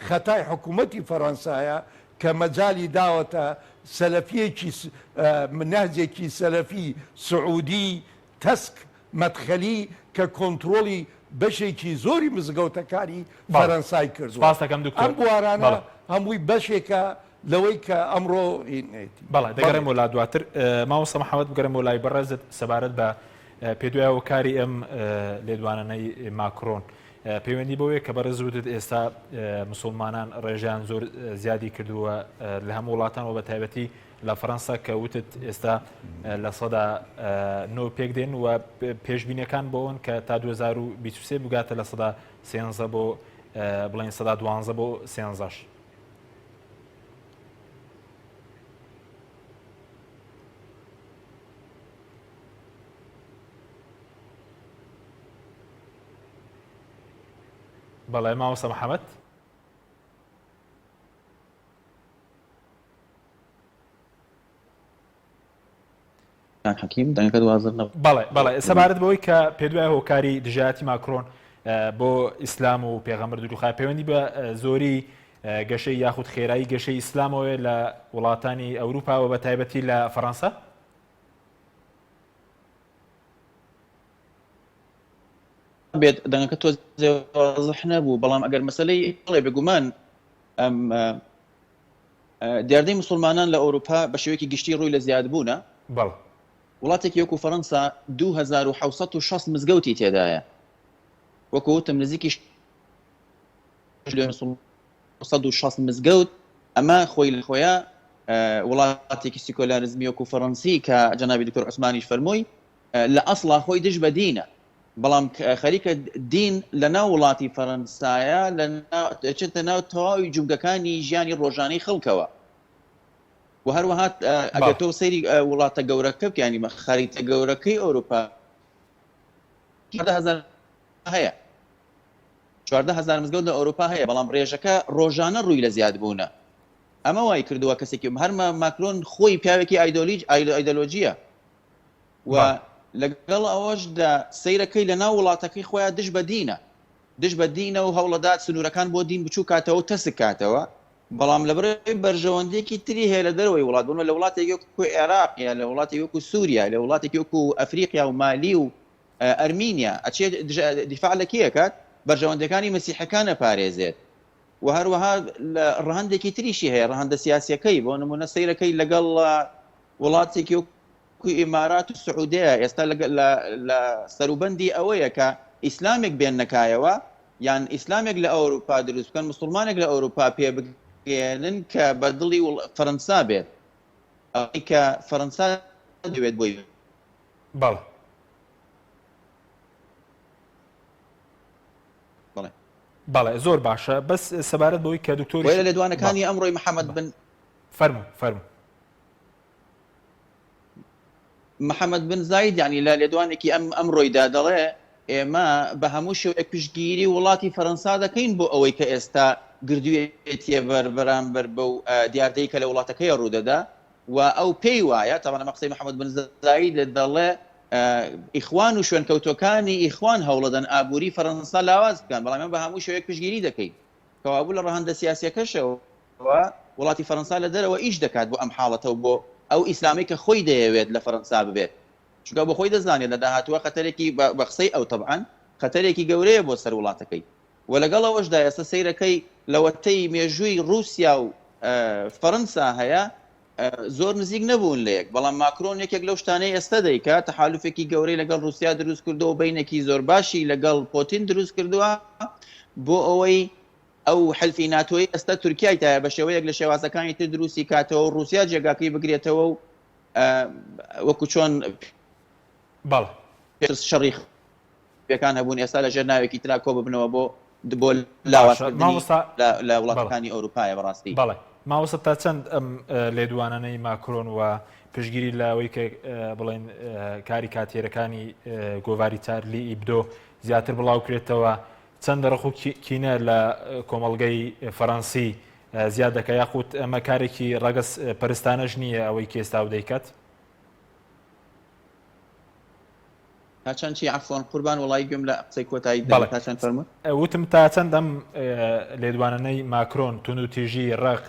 خەتای حکومەتی فەرەنسایە کە مەجالی داوەتە سەلەفیەکی نەهجێکی سەلەفی سعودی تەسک مەدخەلی کە کۆنترۆڵی بەشێکی زۆری مزگەوتەکانی بەڵێ فەرەنسای کردووە. سپاست دەکەم دکتۆر. ئەم بوارانە بەڵێ. هەمووی بەشێکە لەوەی کە ئەمڕۆ هینێتی. بەڵێ بەڵێ. دەگەڕێمەوە لا دواتر. مامۆستا محەمەد بگەڕێمەوە لای بەڕێزت سەبارەت بە پێدوایە هۆکاری ئەم لێدوانانەی ماکرۆن پەیوەندی بەوەیە کە بەڕێز وتت ئێستا مسوڵمانان ڕێژەیان زۆر زیادی کردووە لە هەموو وڵاتان و بە تایبەتی لە فەرەنسا کە وتت ئێستا 9% پێک دێن و پێشبینەکان بۆن کە تا 2023 بگاتە 13% بۆ بڵێن 12% بۆ سێنزەش. بەڵێ مامۆستا محەممەد. کاک حەکیم دەنگەکەت وازر نەبوو. بەڵێ بەڵێ سەبارەت بەوەی کە پێدوای هۆکاری دژایەتی ماکرۆن بۆ ئیسلام و پێغەمبەر دروخای پەیوەندی بە زۆری گەشەی یاخود خێرایی گەشەی ئیسلامەوەی لە وڵاتانی ئەوروپا و بە تایبەتی لە فەڕەنسا؟ بێت دەنگەکە تۆزێ وازح نەبوو بەڵام ئەگەر مەسەلەی بڵێ بێگومان ئەم دیاردەی مسلمانان لە ئەوروپا بە شێوەیەکی گشتی ڕووی لە زیادبوونە. بەڵێ. وڵاتێکی وەکو فەرەنسا 2760 مزگەوتی تێدایە. وەکو وتم نزیکی 160 مزگەوت ئەمە خۆی لە خۆیان وڵاتێکی سیکۆلاریزمی وەکو فەرەنسی کە جەنابی دکتۆر عوسمانیش فەرمووی لە ئەسڵا خۆی دژ بە دینە بەڵام خەریکە دین لە ناو وڵاتی فەرەنسایە لە دەچێتە ناو تەواوی جومگەکانی ژیانی ڕۆژانەی خەڵکەوە و هەروەها ئەگەر تۆ سەیری وڵاتە گەورەکە بکەی یانی خەریتە گەورەکەی ئەوروپا 14000 هەیە 14000 مزگەوت لە ئەوروپا هەیە بەڵام ڕێژەکە ڕۆژانە ڕووی لە زیادبوونە ئەمە وای کردووە کەسێکی هەر ماکرۆن خۆی پیاوێکی ئایدۆلیج ئایدۆلۆژیە و لەگەڵ ئەوەشدا سەیرەکەی لەناو وڵاتەکەی خۆیا دژ بە دینە، دژ بە دینە و هەوڵەدات سنوورەکان بۆ دین بچووک کاتەوە و تەسک کاتەوە، بەڵام لەبەرئەوەی بەرژەوەندییەکی تری هەیە لە دەرەوەی وڵات، بۆ نموونە لە وڵاتێکی وەکو عێراق یا لە وڵاتێکی وەکو سووریا، لە وڵاتێکی وەکو ئەفریقیا و مالی و ئەرمینیا ئەچێت دیفاع لە کێ ئەکات؟ بەرژەوەندییەکانی مەسیحەکان ئەپارێزێت و هەروەها لە ڕەهەندێکی تریشی هەیە، ڕەهەندە سیاسییەکەی، بۆ نموونە سەیرەکەی لەگەڵ وڵاتێکی وەکو ئیمارات و سعودەیە ئێستا لە سەروبەندی ئەوەیە کە ئیسلامێک بێننە کایەوە یان ئیسلامێک لە ئەوروپا دروست بکەن مسلمانێک لە ئەوروپا پێ بگەیەنن کە بە دڵی فەرەنسا بێت ئەوەی کە فەرەنسا دەوێت بۆی بەڵێ. بەڵێ. بەڵێ زۆر باشە بەس سەبارەت بەوەی کە دکتۆریش بۆیە لە لێدوانەکانی ئەمڕۆی محەمەد بن فەرموو فەرموو. محەمەد بن زاید یانی لە لێدوانێکی ئەم ئەمڕۆیدا دەڵێ ئێمە بە هەموو شێوەیەک پشتگیری وڵاتی فەرەنسا دەکەین بۆ ئەوەی کە ئێستا گردوویەتیە بەر بەرامبەر بەو دیاردەی کە لە وڵاتەکەی ڕوودەدا و ئەو پێی وایە تاوان ئەمە قسەی محەمەد بن زاید دەڵێ ئیخوان و شوێنکەوتوەکانی ئیخوان هەوڵەدەن ئابووری فەرەنسا لاواز بکەن بەڵام ئێمە بە هەموو شێوەیەک پشتگیری دەکەین کەوابوو لە ڕەهەندە سیاسیەکەشەوە وڵاتی فەرەنسا لە دەرەوە ئیش دەکات بۆ ئەم حاڵەتە و بۆ ئەو ئیسلامەی کە خۆی دەیەوێت لە فەرەنسا ببێت چونکە بۆ خۆی دەزانێت لە داهاتووە خەتەرێکی بە قسەی ئەو تەبعەن خەتەرێکی گەورەیە بۆ سەر وڵاتەکەی و لەگەڵ ئەوەشدا ئێستا سەیرەکەی لەوەتەی مێژووی ڕووسیا و فەرەنسا هەیە. زۆر نزیک نەبوون لە یەک، بەڵام ماکرۆن یەکێک لەو شتانەی ئێستا دەیکات، تەحالوفێکی گەورەی لەگەڵ ڕووسیا دروست کردووە و بەینێکی زۆر باشی لەگەڵ پۆتین دروست کردووە بۆ ئەوەی ئەو حلفی ناتۆی ئێستا تورکیای تایە بە شێوەیەک لە شێوازەکانی تر دروستی کاتەوە و ڕووسیا جێگاکەی بگرێتەوە و وەکو چۆن بەڵێ. پێشتر شەڕی پێکان هەبوون ئێستا لە ژێر ناوێکی ترا کۆ ببنەوە بۆ بۆ باشە لاوازکردنی مامۆستا لە لە بەڵێ وڵاتەکانی ئەوروپایە بەڕاستی. بەڵێ مامۆستا تا چەند ئەم لێدوانانەی ماکرۆن و پشتگیری لە ئەوەی کە بڵێن کاریکاتێرەکانی گۆڤاری چارلی ئیبدۆ زیاتر بڵاو کرێتەوە چەند ڕق و کینە لە کۆمەڵگەی فەرەنسی زیاد دەکات یاخود ئەمە کارێکی ڕەگەز پەرستانەش نییە ئەوەی کە ئێستا و دەیکات؟ تا چەند چی عەفوەن قوربان وەڵایی گوێم لە قسەی کۆتاییت بەڵێ نەبوو تا چەند فەرمووت؟ وتم تا چەند ئەم لێدوانانەی ماکرۆن توندوتیژی، ڕق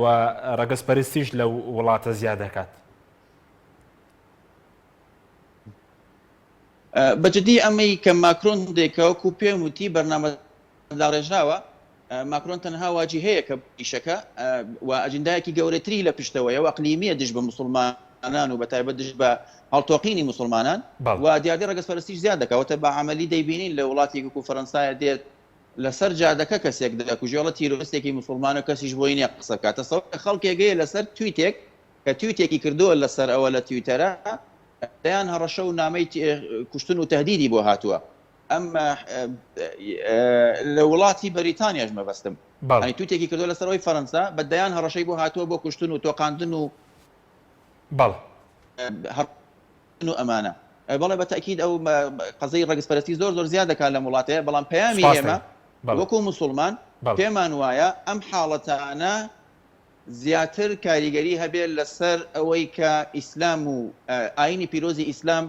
و ڕەگەزپەرستیش لەو وڵاتە زیاد دەکات؟ بە جدی ئەمەی کە ماکرۆن دەیکا وەکو پێم وتی بەرنامە داڕێژراوە، ماکرۆن تەنها واجیهەیەکە بۆ ئیشەکە و ئەجندایەکی گەورەتری لە پشتەوەیە و ئەقلیمییە دژ بە موسڵمانان و بەتایبەت دژ بە هەڵتۆقینی موسڵمانان و دیاردەی ڕەگەزپەرستیش زیاد دەکات واتە بە عەمەلی دەیبینین لە وڵاتێک وەکو فەرەنسایە دێت لەسەر جادەکە کەسێک دەکوژێ ئەڵێ تیرۆرستێکی موسڵمانە کەسیش بۆی نییە قسە بکات تەسەوەر کە خەڵکێک هەیە لەسەر تویتێک کە تویتێکی کردووە لەسەر ئەوە لە تویتەرە دەیان هەڕەشە و نامەی کوشتن و تەهدیدی بۆ هاتووە ئەم لە وڵاتی بەریتانیاش مەبەستم ئەنی توتێکی کردو لەسەر ئەوی فەرەنسا بە دەیان هەڕەشەی بۆ هاتووە بۆ کوشتن و تۆقاندن و بەڵێ هەڕ و ئەمانە بەڵێ بە تەکید ئەو قەزەی ڕەگەزپەرستی زۆر زۆر زیاد دەکات لەم وڵاتەیە بەڵام پەیامی ئێمە وەکو موسڵمان پێمان وایە ئەم حاڵەتانە زیاتر کاریگەری هەبێت لەسەر ئەوەی کە ئیسلام و ئاینی پیرۆزی ئیسلام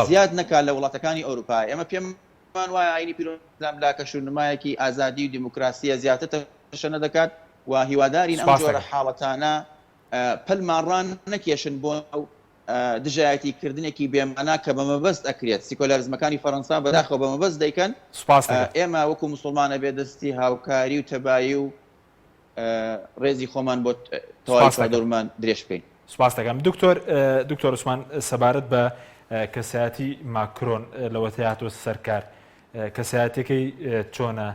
زیاد نەکات لە وڵاتەکانی ئەوروپا. ئێمە پێمان وایە ئاینی پیرۆزی ئیسلام لە کەش و نمایەکی ئازادی و دیموکراسییە زیاتر تەشەنە دەکات و هیوادارین ئەم جۆرە حاڵەتانە پەلمان ڕانەکێشن بۆ ناو دژایەتی کردنێکی بێ مانا کە بە مەبەست ئەکرێت. سیکۆلارزمەکانی فەرەنسا بەداخەوە بە مەبەست دەیکەن. ئێمە وەکو موسڵمان ئەبێ دەستی هاوکاری و تەبایی و ڕێزی خۆمان بۆ تەواوی چواردەورمان درێژ بکەین. سوپاست دەکەم دکتۆر دکتۆر عوسمان سەبارەت بە کەسایەتی ماکرۆن لەوەتەی هاتووە سەر کار کەسایەتەکەی چۆنە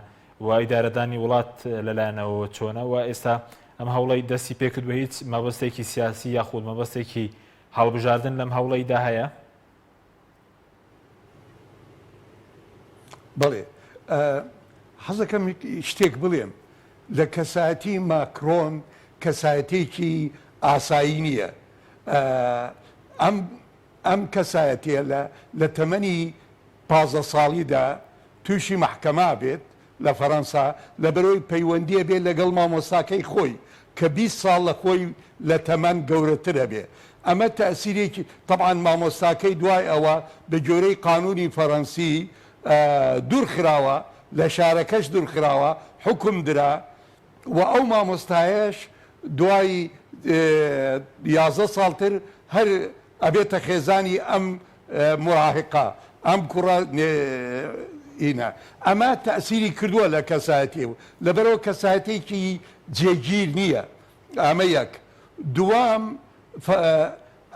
و ئیدارەدانی وڵات لەلایەنەوە چۆنە و ئێستا ئەم هەوڵی دەستی پێکرد بە هیچ مەبەستێکی سیاسی یاخود مەبەستێکی هەڵبژاردن لەم هەوڵەیدا هەیە؟ بەڵێ حەزەکەم شتێک بڵێم لە کەسایەتی ماکرۆن کەسایەتێکی ئاسایی نییە ئەم ئەم کەسایەتیە لە لە تەمەنی پازە ساڵیدا تووشی مەحکەمە بێت لە فەرەنسا لەبەرئەوەی پەیوەندی ئەبێ لەگەڵ مامۆستاکەی خۆی کە 20 ساڵ لە خۆی لە تەمەن گەورەتر ئەبێ ئەمە تەئسیرێکی تەبعەن مامۆستاکەی دوای ئەوە بە گوێرەی قانونی فەرەنسی دوورخراوە لە شارەکەش دوورخراوە حوکم درا و ئەو مامۆستایەش دوای 11 ساڵ تر هەر ئەبێتە خێزانی ئەم موراهیقە ئەم کوڕە ئینە ئەمە تەئسیری کردووە لە کەسایەتی و لەبەرئەوە کەسایەتێکی جێگیر نییە ئەمە یەک دووەم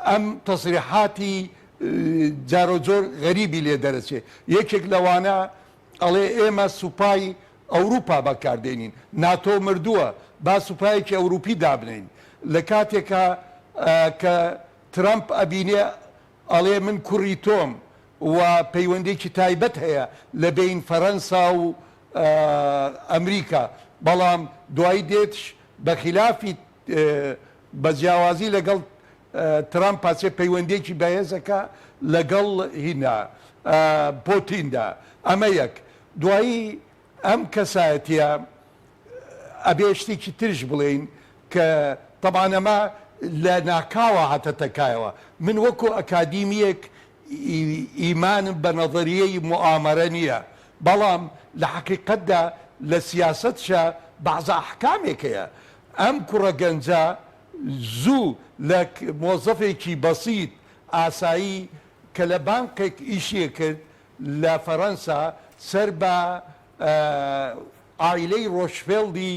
ئەم تەسریحاتی جارۆجۆر غەریبی لێ دەرەچێ یەکێک لەوانە ئەڵێ ئێمە سوپای ئەوروپا بەکاردێنین ناتۆ مردووە با سوپایەکی ئەوروپی دابنێین لە کاتێکا کە ترەمپ ئەبینێ ئەڵێ من کوڕی تۆم و پەیوەندێکی تایبەت هەیە لە بەین فەرەنسا و ئەمریکا بەڵام دوایی دێتش بە خیلافی بە جیاوازی لەگەڵ ترامپ پاچێ پەیوەندیەکی بەهێزەکە لەگەڵ هینا پۆتیندا ئەمە یەک دوایی ئەم کەسایەتیە ئەبێ شتێکی ترش بڵێین کە تەبعەن ئەمە لە ناکاوە هاتەتە کایەوە من وەکو ئەکادیمیەک ئیمانم بە نەزەریەی موئامەرە نیە بەڵام لە حەقیقەتدا لە سیاسەتشا بەعزە ئەحکامێک هەیە ئەم کوڕە گەنجە زوو لە مۆزەفێکی بەسیت ئاسایی کە لە بانقێک ئیشی ئەکرد لە فەرەنسا سەر بە عایلەی ڕۆشفێڵدی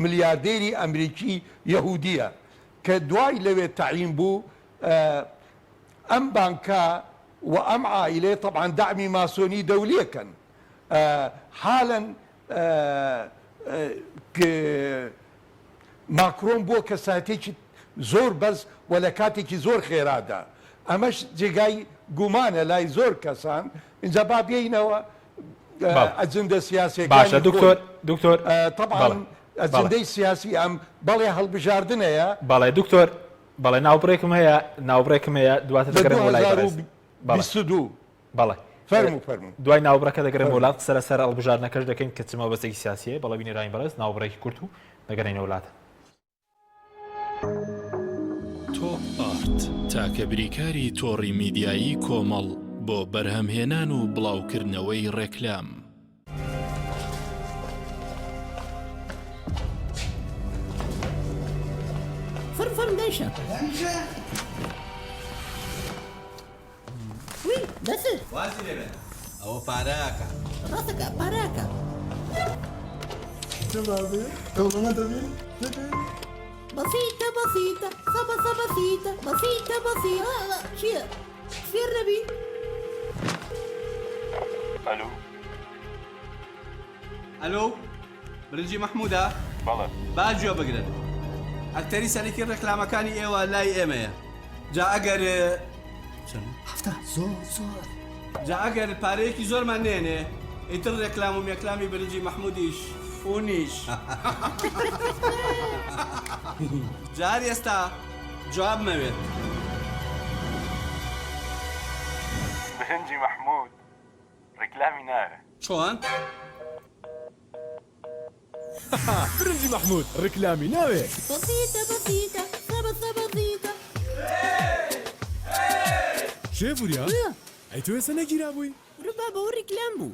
ملیاردێری ئەمریکی یەهودیە. کە دوای لەوێ تەعیین بوو ئەم بانکە و ئەم عائیلەیە تەبعەن دەعمی ماسۆنی دەولیەکەن حالەن ماکرۆن بووە کەسایەتێکی زۆر بەرز و لە کاتێکی زۆر خێرادا ئەمەش جێگای گومانە لای زۆر کەسان ئینجا با بێینەوە ئەجندە سیاسیەکانی باشە دکتۆر دکتۆر تەبعەن ئەجندەی سیاسی ئەم بەڵێ هەڵبژاردنەیە. بەڵێ دکتۆر بەڵێ ناوبڕێکم هەیە ناوبڕێکم هەیە دواتر لە دەگەڕێمەوە لای بەڕێز بەڵێ 2022 بەڵێ فەرموو فەرموو دوای ناوبڕەکە دەگەڕێمەوە فەرموو. لات قسە لەسەر هەڵبژاردنەکەش دەکەین کە چ مەبەستێکی سیاسیە بەڵێ بینەرانی بەڕێز ناوبڕێکی کورت و دەگەڕێینەوە لات. تۆپ ئارت، تاکە بریکاری تۆڕی میدیایی کۆمەڵ بۆ بەرهەمهێنان و بڵاوکردنەوەی ڕێکلام. وی بەسە. وازی لێ بێنە ئەوە پارەکە. ڕاستەکا پارەکە. بەسیتە بەسیتە سەبەسە بەسیتە بەسیتە بەسیتە چییە فێر نەبی؟ ئەلو ئەلۆ برنجی مەحمودە؟ بەڵێ. با گوێ بگرن ئەکتەری سەرەکی ڕێکلامەکانی ئێوە لای ئێمەیە جا ئەگەر چەند؟ هەفتا زۆر زۆر. جا ئەگەر پارەیەکی زۆرمان نێنێ ئیتر ڕێکلام و مێکلامی برنجی مەحمودیش فونیش. جا هەر ئێستا جوابمەوێت. برنجی مەحمود ڕیکلامی ناوێ. چۆن؟ برنجی مەحمود ڕیکلامی ناوێ. بەسیتە بەسیتە سەبەسە بەسیتە. کێ وریا؟ ئەی تۆ ئێستا نەگیرابووی؟ ورە بابە ئەوە ڕیکلام بوو.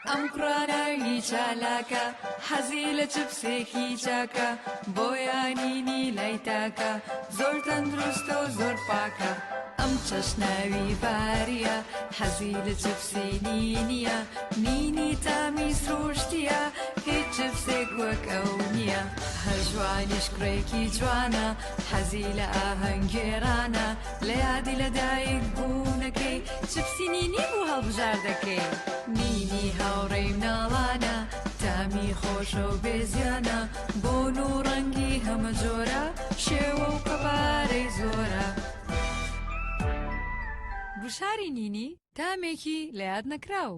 ئەم کوڕە ناوی چالاکە حەزی لە چپسێکی چاکە بۆیانینی لای تاکە زۆر تەندروستە و زۆر پاکە ئەم چەشناوی باریە حەزی لە چپسی نینیە نینی تامی سروشتیە هیچ چپسێک وەک ئەو نییە هەژوانیش کوڕێکی جوانە حەزی لە ئاهەنگگێڕانە لە یادی لە دایک بوونەکەی چپسی نینی بوو هەڵبژاردەکەی نینی هاوڕێی مناڵانە تامی خۆشە و بێزیانە بۆن و ڕەنگی هەمە جۆرە شێوە و قەبارەی زۆرە. گوشاری نینی تامێکی لە یاد نەکراو.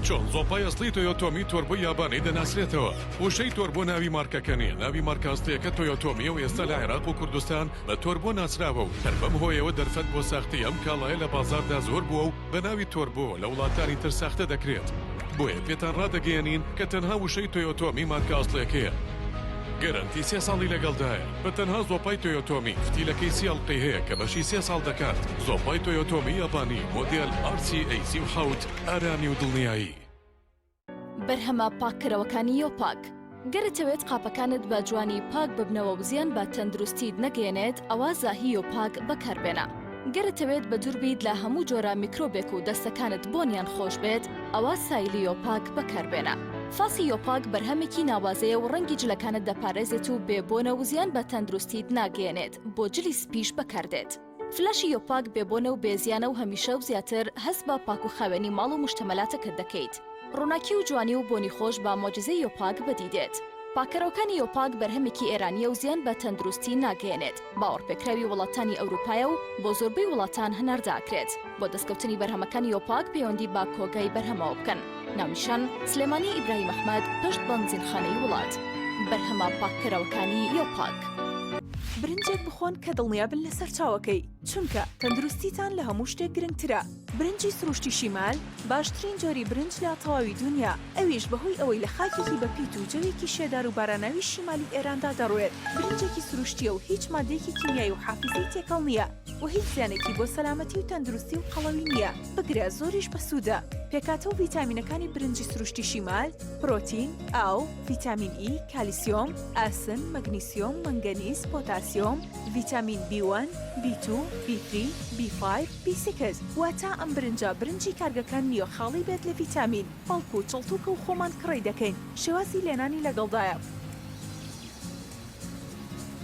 چۆن زۆپای ئەسڵی تۆیۆتۆمی تۆربۆی یابانی دەناسرێتەوە؟ وشەی تۆربۆ ناوی مارکەکە نییە، ناوی مارکە ئەسڵییەکە تۆیۆتۆمییە و ئێستا لە عێراق و کوردستان بە تۆربۆ ناسراوە و هەر بەم هۆیەوە دەرفەت بۆ ساختەی ئەم کاڵایە لە بازاڕدا زۆر بووە و بە ناوی تۆربۆ لە وڵاتانی تر ساختە دەکرێت. بۆیە پێتان ڕادەگەیەنین کە تەنها وشەی تۆیۆتۆمی مارکە ئەسڵیەکەیە. گەرەنتی سێ ساڵی لەگەڵدایە. بە تەنها زۆپای تۆیۆتۆمی فتیلەکەی سی ئەڵقەی هەیە کە بەشی سێ ساڵ دەکات. زۆپای تۆیۆتۆمی یابانی مۆدێل RCA 37 ئارامی و دڵنیایی. بەرهەمە پاککەرەوەکانی یۆپاک. گەر ئەتەوێت قاپەکانت بە جوانی پاک ببنەوە و زیان بە تەندروستیت نەگەیەنێت ئەوا زاهی یۆپاک بەکاربێنە. گەر ئەتەوێت بەدوور بیت لە هەموو جۆرە میکرۆبێک و دەستەکانت بۆنیان خۆش بێت ئەوا سایلی یۆپاک بەکاربێنە. فاسی یۆپاک بەرهەمێکی ناوازەیە و ڕەنگی جلەکانت دەپارێزێت و بێ بۆنە و زیان بە تەندروستیت ناگەیەنێت بۆ جلی سپیش بەکاردێت. فلاشی یۆپاک بێ بۆنە و بێ زیانە و هەمیشە و زیاتر هەست بە پاک و خاوێنی ماڵ و موشتەمەلاتەکەت دەکەیت. ڕووناکی و جوانی و بۆنی خۆش بە مۆجیزەی یۆپاک بەدی دێت. پاککەرەوەکانی یۆپاک بەرهەمێکی ئێرانییە و زیان بە تەندروستی ناگەیەنێت، باوەڕپێکراوی وڵاتانی ئەوروپایە و بۆ زۆربەی وڵاتان هەناردە ئەکرێت. بۆ دەستکەوتنی بەرهەمەکانی یۆپاک پەیوەندی بە کۆگای بەرهەمەوە بکەن. ناونیشان، سلێمانی ئیبراهیم ئەحمەد، پشت بەنزینخانەی وڵات. بەرهەمە پاککەرەوەکانی یۆپاک. برنجێک بخۆن کە دڵنیابن لە سەرچاوەکەی، چونکە تەندروستیتان لە هەموو شتێک گرنگترە. برنجی سروشتی شیمال باشترین جۆری برنج لە تەواوی دونیا، ئەویش بەهۆی ئەوەی لە خاکێکی بەپیت و جەوێکی شێدار و باراناوی شیمالی ئێراندا دەڕوێت، برنجێکی سروشتییە و هیچ ماددەیەکی کیمیایی و حافیزەی تێکەڵ نییە و هیچ زیانێکی بۆ سەلامەتی و تەندروستی و قەڵەوی نییە، بگرە زۆریش بەسوودە. پێکهاتە و ڤیتامینەکانی برنجی سروشتی شیمال، پرۆتین، ئاو، ڤیتامین ئی، کالیسیۆم، ئاسن، مەگنیسیۆم، مەنگەنیز، پۆتاسیۆم، ڤیتامین بی وەن، بی توو، بی تری، بی فایڤ، بی سیکس، واتە ئەم برنجە برنجی کارگەکان نییە خاڵی بێت لە ڤیتامین، بەڵکو چڵتوکە و خۆمان کڕی دەکەین، شێوازی لێنانی لەگەڵدایە.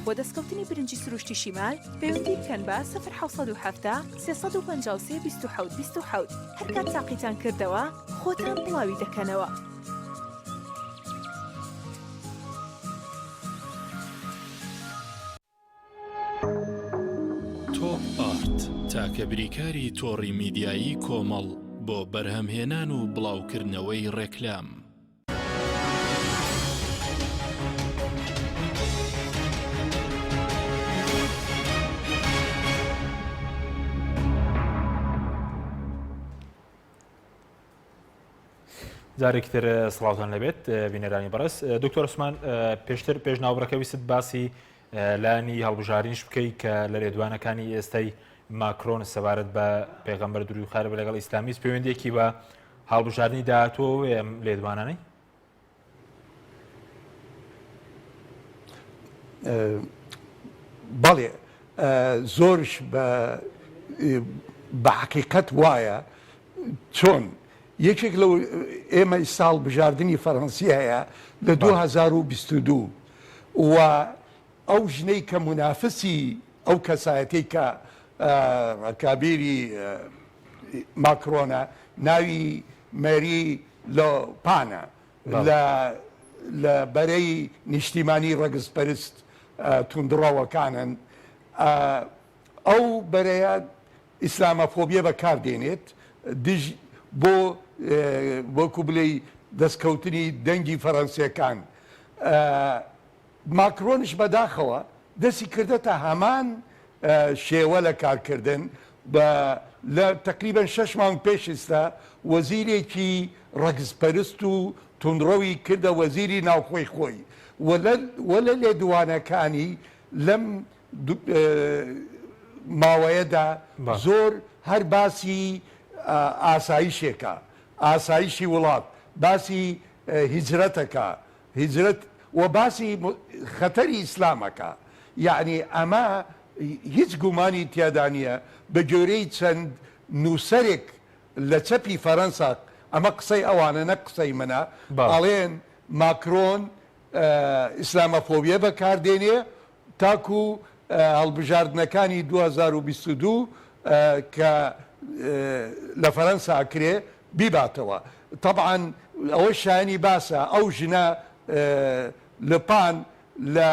بۆ دەستکەوتنی برنجی سروشتی شیمال پەیوەندی بکەن بە سفر 770 353 27 27 هەرکات تاقیتان کردەوە خۆتان بڵاوی دەکەنەوە. تۆپ ئارت، تاکە بریکاری تۆڕی میدیایی کۆمەڵ بۆ بەرهەمهێنان و بڵاوکردنەوەی ڕێکلام. جارێکی تر سڵاوتان لەبێت بینەرانی بەڕێز دکتۆر عوسمان پێشتر پێش ناوبڕەکە ویست باسی لایەنی هەڵبژاردنیش بکەی کە لە لێدوانەکانی ئێستای ماکرۆن سەبارەت بە پێغەمبەر دروود خوای لەگەڵ ئیسلامیست پەیوەندیەکی بە هەڵبژاردنی داهاتووەوە ئەم لێدوانانەی بەڵێ زۆرش بە بە حقیقەت وایە چۆن یەکێک لەو ئێمە ئیستا هەڵبژاردنی فەرەنسی هەیە لە 2022 و ئەو ژنەی کە مونافسی ئەو کەسایەتەی کە ڕکابیری ماکرۆنە ناوی مەری لۆ پانە لە لە بەرەی نیشتیمانی ڕەگزپەرست توندڕەوەکانن ئەو بەرەیە ئیسلامەفۆبیە بەکار دێنێت دژ بۆ وەکو بلێی دەستکەوتنی دەنگی فەرەنسیەکان. ماکرۆنیش بەداخەوە دەستی کردەتە هەمان شێوە لە کارکردن بە لە تەقریبەن شەش مانگ پێش ئیستا وەزیرێکی ڕەگزپەرست و توندڕەوی کردە وەزیری ناوخۆی خۆی و لە لێدوانەکانی لەم ماوەیەدا زۆر هەر باسی ئاسایشێکە، ئاسایشی وڵات، باسی هیجرەتەکە، هیجرەت و باسی خەتەری ئیسلامەکە، یەعنی ئەمە هیچ گومانی تیادا نییە، بە گوێرەی چەند نووسەرێک لە چەپی فەرەنسا، ئەمە قسەی ئەوانە نەک قسەی منە، ئەڵێن ماکرۆن ئیسلامەفۆبیە بەکاردێنێ تاکو هەڵبژاردنەکانی 2022 کە لە فەرەنسا ئەکرێ بیباتەوە. تەبعەن ئەوەش شایەنی باسە ئەو ژنە لپان لە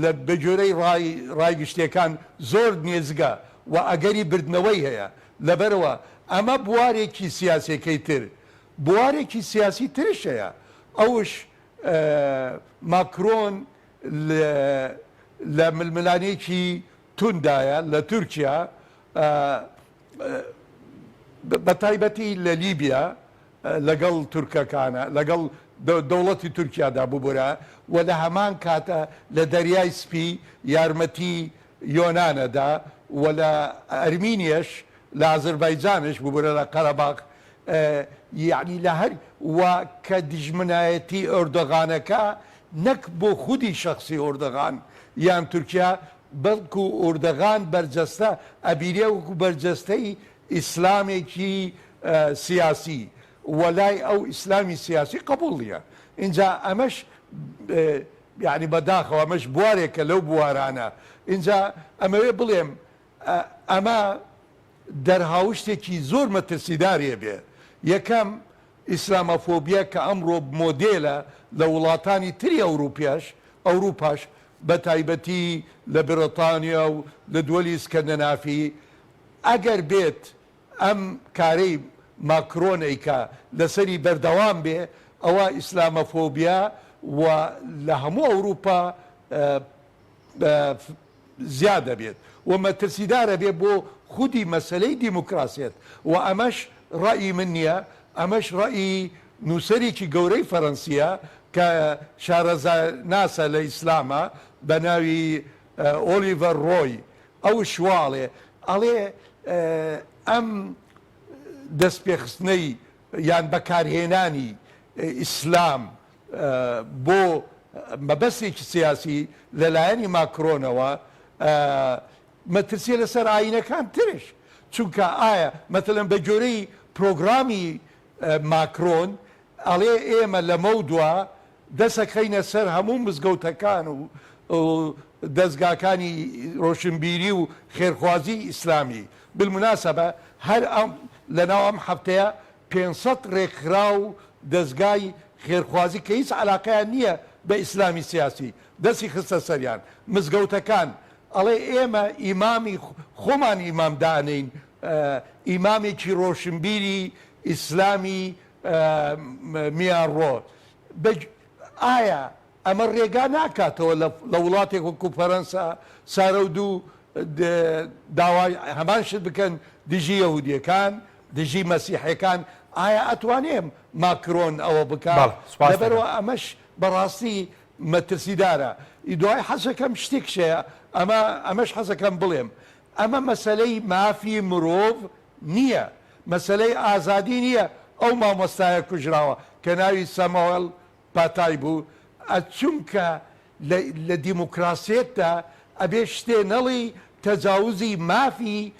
لە بەگوێرەی ڕای ڕای گشتیەکان زۆر نێزگە و ئەگەری بردنەوەی هەیە لەبەرئەوە ئەمە بوارێکی سیاسیەکەی تر بوارێکی سیاسی ترش هەیە ئەوش ماکرۆن لە ململانێکی توندایە لە تورکیا بە تایبەتی لە لیبیا لەگەڵ تورکەکانە لەگەڵ دەوڵەتی تورکیادا ببورە و لە هەمان کاتە لە دەریای سپی یارمەتی یۆنانەدا و لە ئەرمینیەش لە ئازربایجانش ببورە لە قەرەباغ یەعنی لە هەر و کە دژمنایەتی ئۆردۆغانەکە نەک بۆ خودی شەخسی ئۆردۆغان یان تورکیا بەڵکو ئۆردۆغان بەرجەستە ئەبینێ وەکو بەرجەستەی ئیسلامێکی سیاسی و لای ئەو ئیسلامی سیاسی قبوڵ نیە ئینجا ئەمەش یەعنی بەداخەوە ئەمەش بوارێکە لەو بوارانە ئینجا ئەمەوێ بڵێم ئەمە دەرهاوشتێکی زۆر مەترسیداری ئەبێ. یەکەم، ئیسلامەفۆبیا کە ئەمڕۆ مۆدێلە لە وڵاتانی تری ئەوروپیاش، ئەوروپاش، بە تایبەتی لە بڕیتانیا و لە دوەلی ئیسکەندەنافی، ئەگەر بێت ئەم کارەی ماکرۆن ئەیکا لەسەری بەردەوام بێ، ئەوا ئیسلامەفۆبیا و لە هەموو ئەوروپا زیاد دەبێت و مەترسیدار ئەبێت بۆ خودی مەسەلەی دیموکراسیەت و ئەمەش ڕەئی من نیە ئەمەش ڕەئی نوسەرێکی گەورەی فەرەنسیە کە شارەزا ناسە لە ئیسلامە بە ناوی ئۆلیڤەر ڕۆی ئەوش وا ئەڵێ ئەڵێ ئەم دەستپێخستنەی یان بەکارهێنانی ئیسلام بۆ مەبەستێکی سیاسی لە لایەنی ماکرۆنەوە مەترسیە لەسەر ئایینەکان ترش چونکە ئایا مەتەلەن بە گۆرەی پرۆگرامی ماکرۆن ئەڵێ ئێمە لەمەو دوا دەسەخەینە سەر هەموو مزگەوتەکان و دەزگاکانی ڕۆشنبیری و خێرخوازی ئیسلامی بالمناسبە هەر ئەم لەناو ئەم هەفتەیە 500 ڕێکخراو و دەزگای خێرخوازی کە هیچ عەلاقەیان نییە بە ئیسلامی سیاسی دەستی خستە سەریان مزگەوتەکان ئەڵێ ئێمە ئیمامی خۆمان ئیمام دائەنێین ئیمامێکی ڕۆشنبیری ئیسلامی میانڕۆ ئایا ئەمە ڕێگا ناکاتەوە لە وڵاتێک وەکو فەرەنسا سارەودوو داوای هەمان شت بکەن دژی یەهودیەکان دژی مەسیحەکان ئایا ئەتوانێ ماکرۆن ئەوە بکا لەبەرئەوە ئەمەش بەڕاستی مەترسیدارە دوای حەزەکەم شتێکش هەیە ئەمە ئەمەش حەزەکەم بڵێم ئەمە مەسەلەی مافی مرۆڤ نییە مەسەلەی ئازادی نییە ئەو مامۆستایە کوژراوە کە ناوی سامۆێل پاتای بوو چونکە لە لە دیموکراسیەتدا ئەبێ شتێ نەڵێی تەجاوزی مافی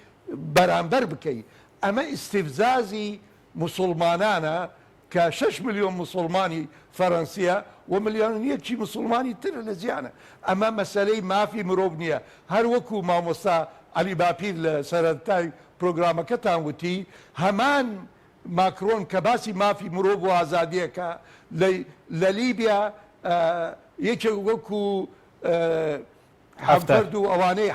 بەرامبەر بکەی ئەمە ئیستیفزازی موسوڵمانانە کە شەش ملیۆن موسوڵمانی فەرەنسیە و ملیۆنیەکی موسوڵمانی تر لە جیهانە ئەمە مەسەلەی مافی مرۆڤ نیە هەر وەکو مامۆستا عەلی باپیر لە سەرەتای پرۆگرامەکەتان وتی هەمان ماکرۆن کە باسی مافی مرۆڤ و ئازادیەکە لە لیبیا یەکێک وەکو حەفتەر و ئەوانەی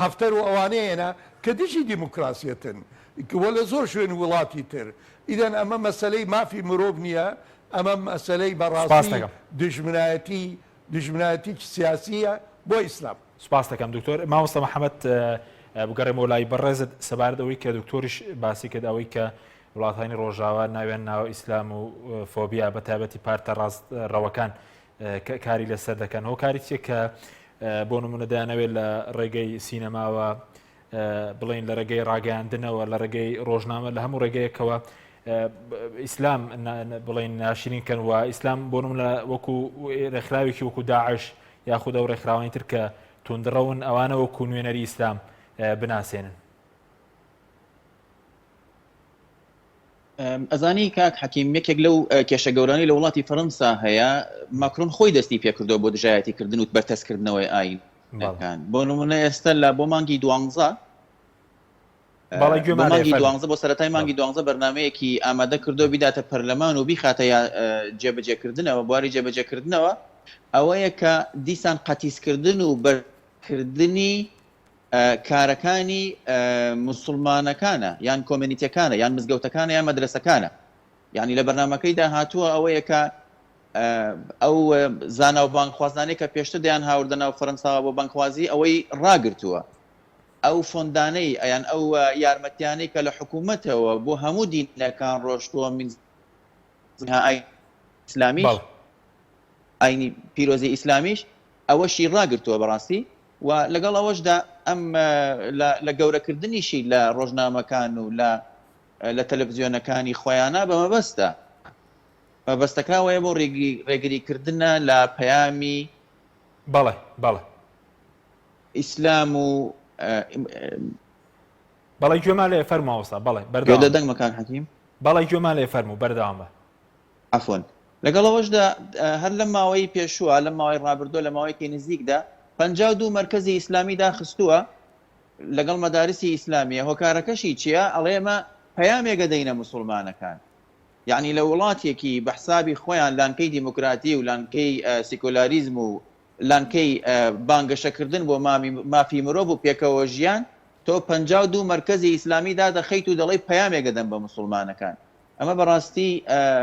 حەفتەر و ئەوانەی هێنا کە دژی دیموکراسیەتن و لە زۆر شوێن وڵاتی تر ئیدەن ئەمە مەسەلەی مافی مرۆڤ نییە ئەمە مەسەلەی بەڕاستی دوژمنایەتی دوژمنایەتیی سیاسییە بۆ ئیسلام. سوپاست دەکەم دکتۆر. مامۆستا محەمەد بگەڕێمەوە لای بەڕێزت سەبارەت ئەوەی کە دکتۆریش باسی کرد ئەوەی کە وڵاتانی ڕۆژاوا ناویان ناوە ئیسلام و فۆبیا بە تایبەتی پارتە ڕاست ڕەوەکان کاری لەسەر دەکەن هۆکاری چیە کە بۆ نمونە دەیانەوێت لە ڕێگەی سینەماوە بڵین لە ڕێگەی ڕاگەیاندنەوە لە ڕێگەی ڕۆژنامە لە هەموو ڕێگەیەکەوە ئیسلام بڵین ناشرین کەن و ئیسلام بۆ نمونە وەکو ڕێکخراوێکی وەکو داعش یاخود ئەو ڕێکخراوانی تر کە توندڕەون ئەوانە وەکو نوێنەری ئیسلام بناسێنن. ئەزانی کاک حەکیم یەکێک لەو کێشە گەورانەی لە وڵاتی فەرەنسا هەیە ماکرۆن خۆی دەستی پێکردەوە بۆ دژایەتی کردن و بەرتەسکردنەوەی ئاینەکان بۆ نمونە ئێستا لە بۆ مانگی دوانزە بۆ مانگی دوانزە بۆ سەرەتای مانگی دوانزە بەرنمەیەکی ئامادە کردو بیداتە پەرلەمان و بیخاتە یا جێبەجێکردنەوە بواری جێبەجێکردنەوە ئەوەیە کە دیسان قەتیسکردن و بەرکردنی کارەکانی موسڵمانەکانە یان کۆمێنیتەکانە یان مزگەوتەکانە یان مەدرەسەکانە یعنی لە بەرنامەکەیدا هاتووە ئەوەیە کە ئەو زانا و بانگخوازانەی کە پێشتر دەیان هاوردە ناو فەرەنساوە بۆ بانگخوازی ئەوەی ڕاگرتووە ئەو فۆندانەی ئەیان ئەو یارمەتیانەی کە لە حکوومەتەوە بۆ هەموو دینەکان ڕۆشتووە من ئیسلامیش ئاینی پیرۆزی ئیسلامیش ئەوەشی ڕاگرتووە بەڕاستی و لەگەڵ ئەوەشدا ئەم لە گەورەکردنیشی لە ڕۆژنامەکان و لە لە تەلەفزیۆنەکانی خۆیانە بە مەبەستە مەبەستەکە ئەوەیە بۆ ڕێگریکردنە لە پەیامی بەڵێ بەڵێ ئیسلام و بەڵێ گوێمان لێ فەرموو مامۆستا بەڵێ بەردەوام گوێ لە دەنگمە کاک حەکیم بەڵێ گوێمان لێ فەرموو بەردەوام بە. عەفوەن. لەگەڵ ئەوەشدا هەر لەم ماوەی پێشووە، لەم ماوەی ڕابردووە، لە ماوەیەکی نزیکدا 52 مەرکەزی ئیسلامی داخستووە لەگەڵ مەدارسی ئیسلامیە، هۆکارەکەشی چییە؟ ئەڵێ ئێمە پەیامێک ئەدەینە موسوڵمانەکان. یەعنی لە وڵاتێکی بە حسابی خۆیان لانکەی دیموکراتی و لانکەی سیکۆلاریزم و لانکەی بانگەشەکردن بۆ مافی مرۆڤ و پێکەوە ژیان، تۆ 52 مەرکەزی ئیسلامی دادەخەیت و دەڵێی پەیامێک ئەدەم بە موسوڵمانەکان. ئەمە بەڕاستی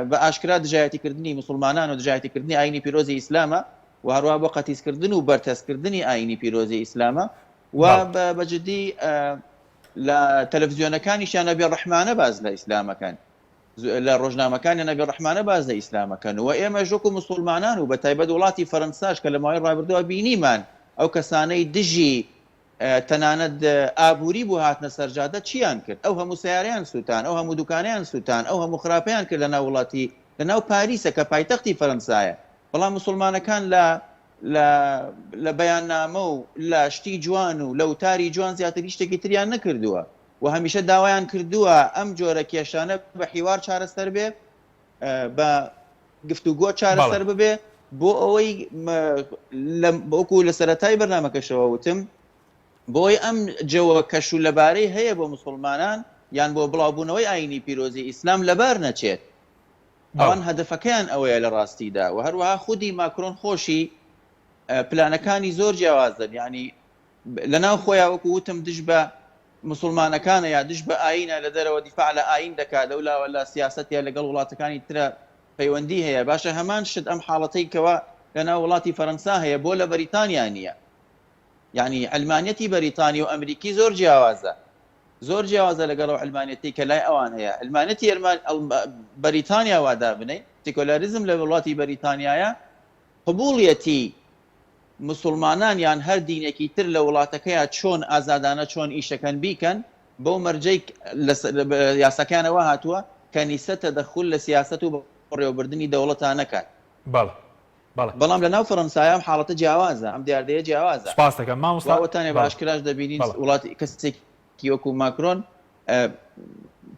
بە ئاشکرا دژایەتی کردنی موسڵمانان و دژایەتی کردنی ئایینی پیرۆزی ئیسلامە و هەروەها بۆ قەتیس کردن و بەرتەسک کردنی ئایینی پیرۆزی ئیسلامە و بە جدی لە تەلەفزیۆنەکانیشیانە بێ ڕەحمانە باس لە ئیسلامەکەن لە ڕۆژنامەکانیانە بێ ڕەحمانە باس لە ئیسلامەکەن و ئێمەش وەکو موسڵمانان و بە تایبەت وڵاتی فەرەنساش کە لە ماوەی ڕابردووە بینیمان ئەو کەسانەی دژی تەنانەت ئابووری بوو هاتنە سەر جادە چیان کرد ئەو هەموو سەیارەیان سووتان ئەو هەموو دوکانەیان سووتان ئەو هەموو خراپەیان کرد لە ناو وڵاتی لە ناو پاریسە کە پایتەختی فەرەنسایە بەڵام موسڵمانەکان لە لە لە بەیاننامە و لە شتی جوان و لە وتاری جوان زیاتر هیچ شتێکی تریان نەکردووە و هەمیشە داوایان کردووە ئەم جۆرە کێشانە بە حیوار چارەسەر بێ بە گفتوگۆ چارەسەر ببێ. بۆ ئەوەی وەکو لە سەرەتای بەرنامەکەشەوە وتم بۆی ئەم جەوە کەش و لەبارەی هەیە بۆ مسوڵمانان یان بۆ بڵاوبوونەوەی ئایینی پیرۆزی ئیسلام لەبار نەچێت. ئەوان هەدەفەکەیان ئەوەیە لە ڕاستیدا و هەروەها خودی ماکرۆن خۆشی پلانەکانی زۆر جیاوازن یانی لەناو خۆیا وەکو وتم دژ بە مسوڵمانەکانە یا دژ بە ئایینە لە دەرەوە دیفاع لە ئایین دەکات لەولاوە لە سیاسەتیا لەگەڵ وڵاتەکانی ترە پەیوەندی هەیە باشە هەمان شت ئەم حاڵەتەی کەوا لەناو وڵاتی فەرەنسا هەیە بۆ لە بەریتانیا نییە یانی عەلمانیەتی بەریتانی و ئەمریکی زۆر جیاوازە زۆر جیاوازە لەگەڵ ئەو عەلمانیەتەی کە لای ئەوان هەیە عەلمانیەتی بەریتانیا وا دابنێی سیکۆلاریزم لە وڵاتی بەریتانیایە قبوڵیەتی مسوڵمانان یان هەر دینێکی تر لە وڵاتەکەیا چۆن ئازادانە چۆن ئیشەکەن بیکەن بەو مەرجەی لە یاساکەیانە وا هاتووە کەنیسە تەدەخول لە سیاسەت و بەڕێوەبردنی دەوڵەتا نەکات. بەڵێ بەڵێ. بەڵام لە ناو فەرەنسایا ئەم حاڵەتە جیاوازە، ئەم دیاردەیە جیاوازە. سوپاست دەکەم مامۆستا. و ئەوەتانێ بە بەڵێ ئاشکراش دەبینین بەڵێ. وڵاتی کەسێکی وەکوو ماکرۆن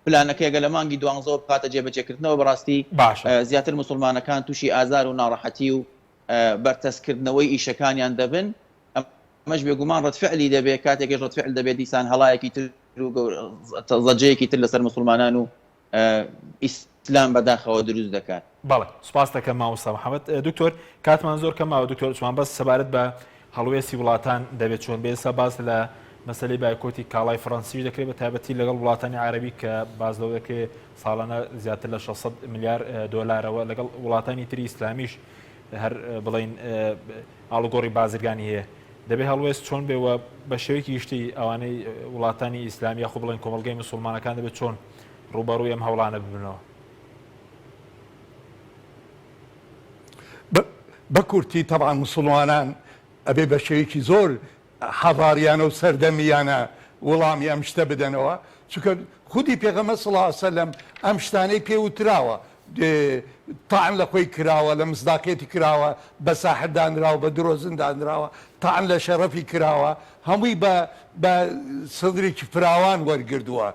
پلانەکەی گەر لە مانگی دوانزەوە بخاتە جێبەجێکردنەوە بەڕاستی باشە. زیاتر موسوڵمانەکان تووشی ئازار و ناڕەحەتی و بەرتەسککردنەوەی ئیشەکانیان دەبن، ئەمەش بێگومان ڕەدفعلی دەبێت، کاتێکیش ڕەدفعل دەبێت دیسان هەڵایەکی تر و زەجەیەکی تر لەسەر موسڵمانان و ئیسلام بەداخەوە دروست دەکات. بەڵێ سوپاست دەکەم مامۆستا محەمەد. دکتۆر کاتمان زۆر کەم ماوە دکتۆر عوسمان بەس سەبارەت بە هەڵوێستی وڵاتان دەبێت چۆن بێ ئێستا باس لە مەسەلەی بایکۆتی کاڵای فڕەنسیش دەکرێت بە تایبەتی لەگەڵ وڵاتانی عەرەبی کە باس لەوە دەکرێت ساڵانە زیاتر لە 600 ملیار دۆلارەوە لەگەڵ وڵاتانی تری ئیسلامیش هەر بڵین ئاڵوگۆڕی بازرگانی هەیە دەبێ هەڵوێست چۆن بێ و بە شێوەیەکی گشتی ئەوانەی وڵاتانی ئیسلامی یاخۆ بڵێن کۆمەڵگەی مسوڵمانەکان دەبێت چۆن ڕووبەڕووی ئەم هەوڵانە ببنەوە؟ بە کورتی تەبعەن مسوڵمانان ئەبێ بە شێوەیەکی زۆر حەزاریانە و سەردەمیانە وڵامی ئەم شتە بدەنەوە چونکە خودی پێغەمبەر صلی اللە علیە وسلم ئەم شتانەی پێ وتراوە تاعن لە خۆی کراوە لە مصداقیەتی کراوە بە ساحر دانراوە بە درۆزن دانراوە تاعن لە شەرەفی کراوە هەمووی بە بە سدرێکی فراوان وەرگردووە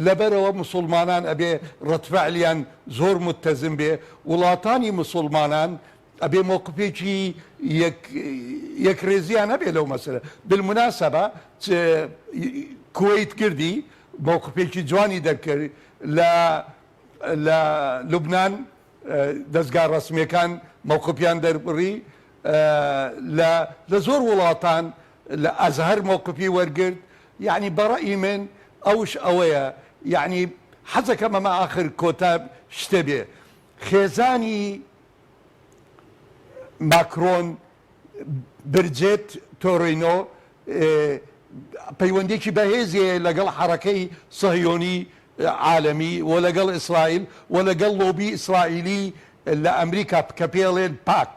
لەبەرەوە مسوڵمانان ئەبێ ڕەدفعلیان زۆر متەزن بێ وڵاتانی مسوڵمانان ئەبێ مەوقفێکی یەک یەکڕێزیان هەبێ لەو مەسەلە بالمناسبە چ کوەیت کردی مەوقفێکی جوانی دەرکرد لە لە لوبنان دەزگا ڕەسمیەکان مەوقفیان دەربڕی لە لە زۆر وڵاتان لە ئەزهەر مەوقفی وەرگرت یعنی بەڕەئی من ئەوش ئەوەیە یعنی حەزەکەم ئەمە ئاخر کۆتا شتە بێ خێزانی ماکرۆن، برجێت تۆرینۆ پەیوەندیەکی بەهێزی هەیە لەگەڵ حەڕەکەی سەهیۆنی عالەمی و لەگەڵ ئیسرائیل و لەگەڵ لۆبی ئیسرائیلی لە ئەمریکا کە پێڵێن پاک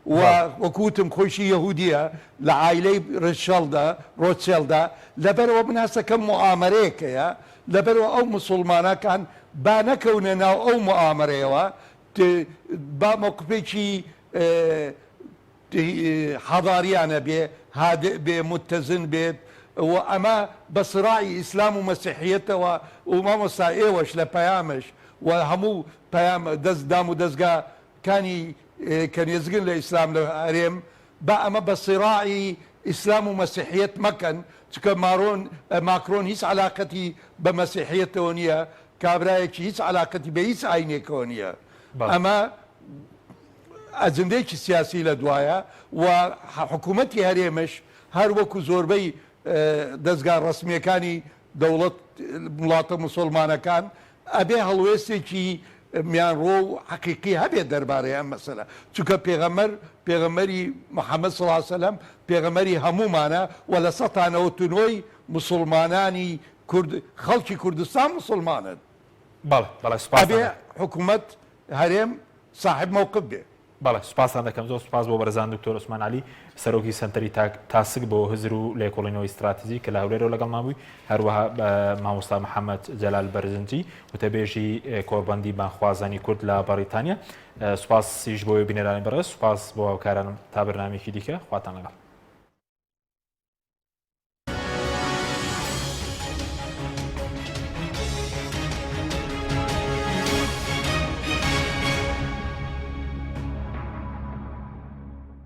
و وەکو وتم خۆیشی یەهودیە لە عایلەی ڕێچێڵدا ڕۆچێڵدا لەبەرئەوە من هەستەکەم موئامەرەیەک هەیە لەبەرئەوە ئەو موسوڵمانەکان با نەکەونە ناو ئەو موئامەرەیەوە با مەوقفێکی حەضاریانە بێ، هادئ بێ، متزن بێت و ئەمە بە سراعی ئیسلام و مەسیحیەتەوە و مامۆستا ئێوەش لە پەیامش و هەموو پەیام دەست دام و دەزگا کانی کە نێزگن لە ئیسلام لە هەرێم با ئەمە بە سراعی ئیسلام و مەسیحیەت مەکەن چونکە مارۆن ماکرۆن هیچ عەلاقەتی بە مەسیحیەتەوە نیە کابرایەکی هیچ عەلاقەتی بە هیچ ئاینێکەوە نیە ئەمە ئەجندەیەکی سیاسی لە دوایە و حکوومەتی هەرێمش هەر وەکو زۆربەی دەزگا ڕەسمیەکانی دەوڵەت وڵاتە موسوڵمانەکان ئەبێ هەڵوێستێکی میانڕۆ و حەقیقی هەبێت دەربارەی ئەم مەسەلە چونکە پێغەمبەر پێغەمبەری محمد صلی اللە علیە وسلم پێغەمبەری هەموومانە و لە سەتا نەوەت و نۆی موسوڵمانانی کورد خەڵکی کوردستان موسوڵمانن بەڵێ بەڵێ سوپاستان ئەبێ دەکەم. حکومەت هەرێم ساحب مەوقف بێ. بەڵێ سوپاستان دەکەم زۆر سوپاس بۆ بەرێزان دکتۆر عوسمان عەلی سەرۆکی سەنتەری تاک تاسک بۆ هزر و لێکۆڵینەوەی ستراتیجی کە لە هەولێرەوە لەگەڵمان بووی هەروەها مامۆستا محەممەد جەلال بەرزنجی وتەبێژی کۆڕبەندی بانگخوازانی کورد لە بەڕیتانیا سوپاسیش بۆ بینەرانی بەڕێز سوپاس بۆ هاوکارانم تا بەرنامەیەکی دیکە خواتان لەگەڵ.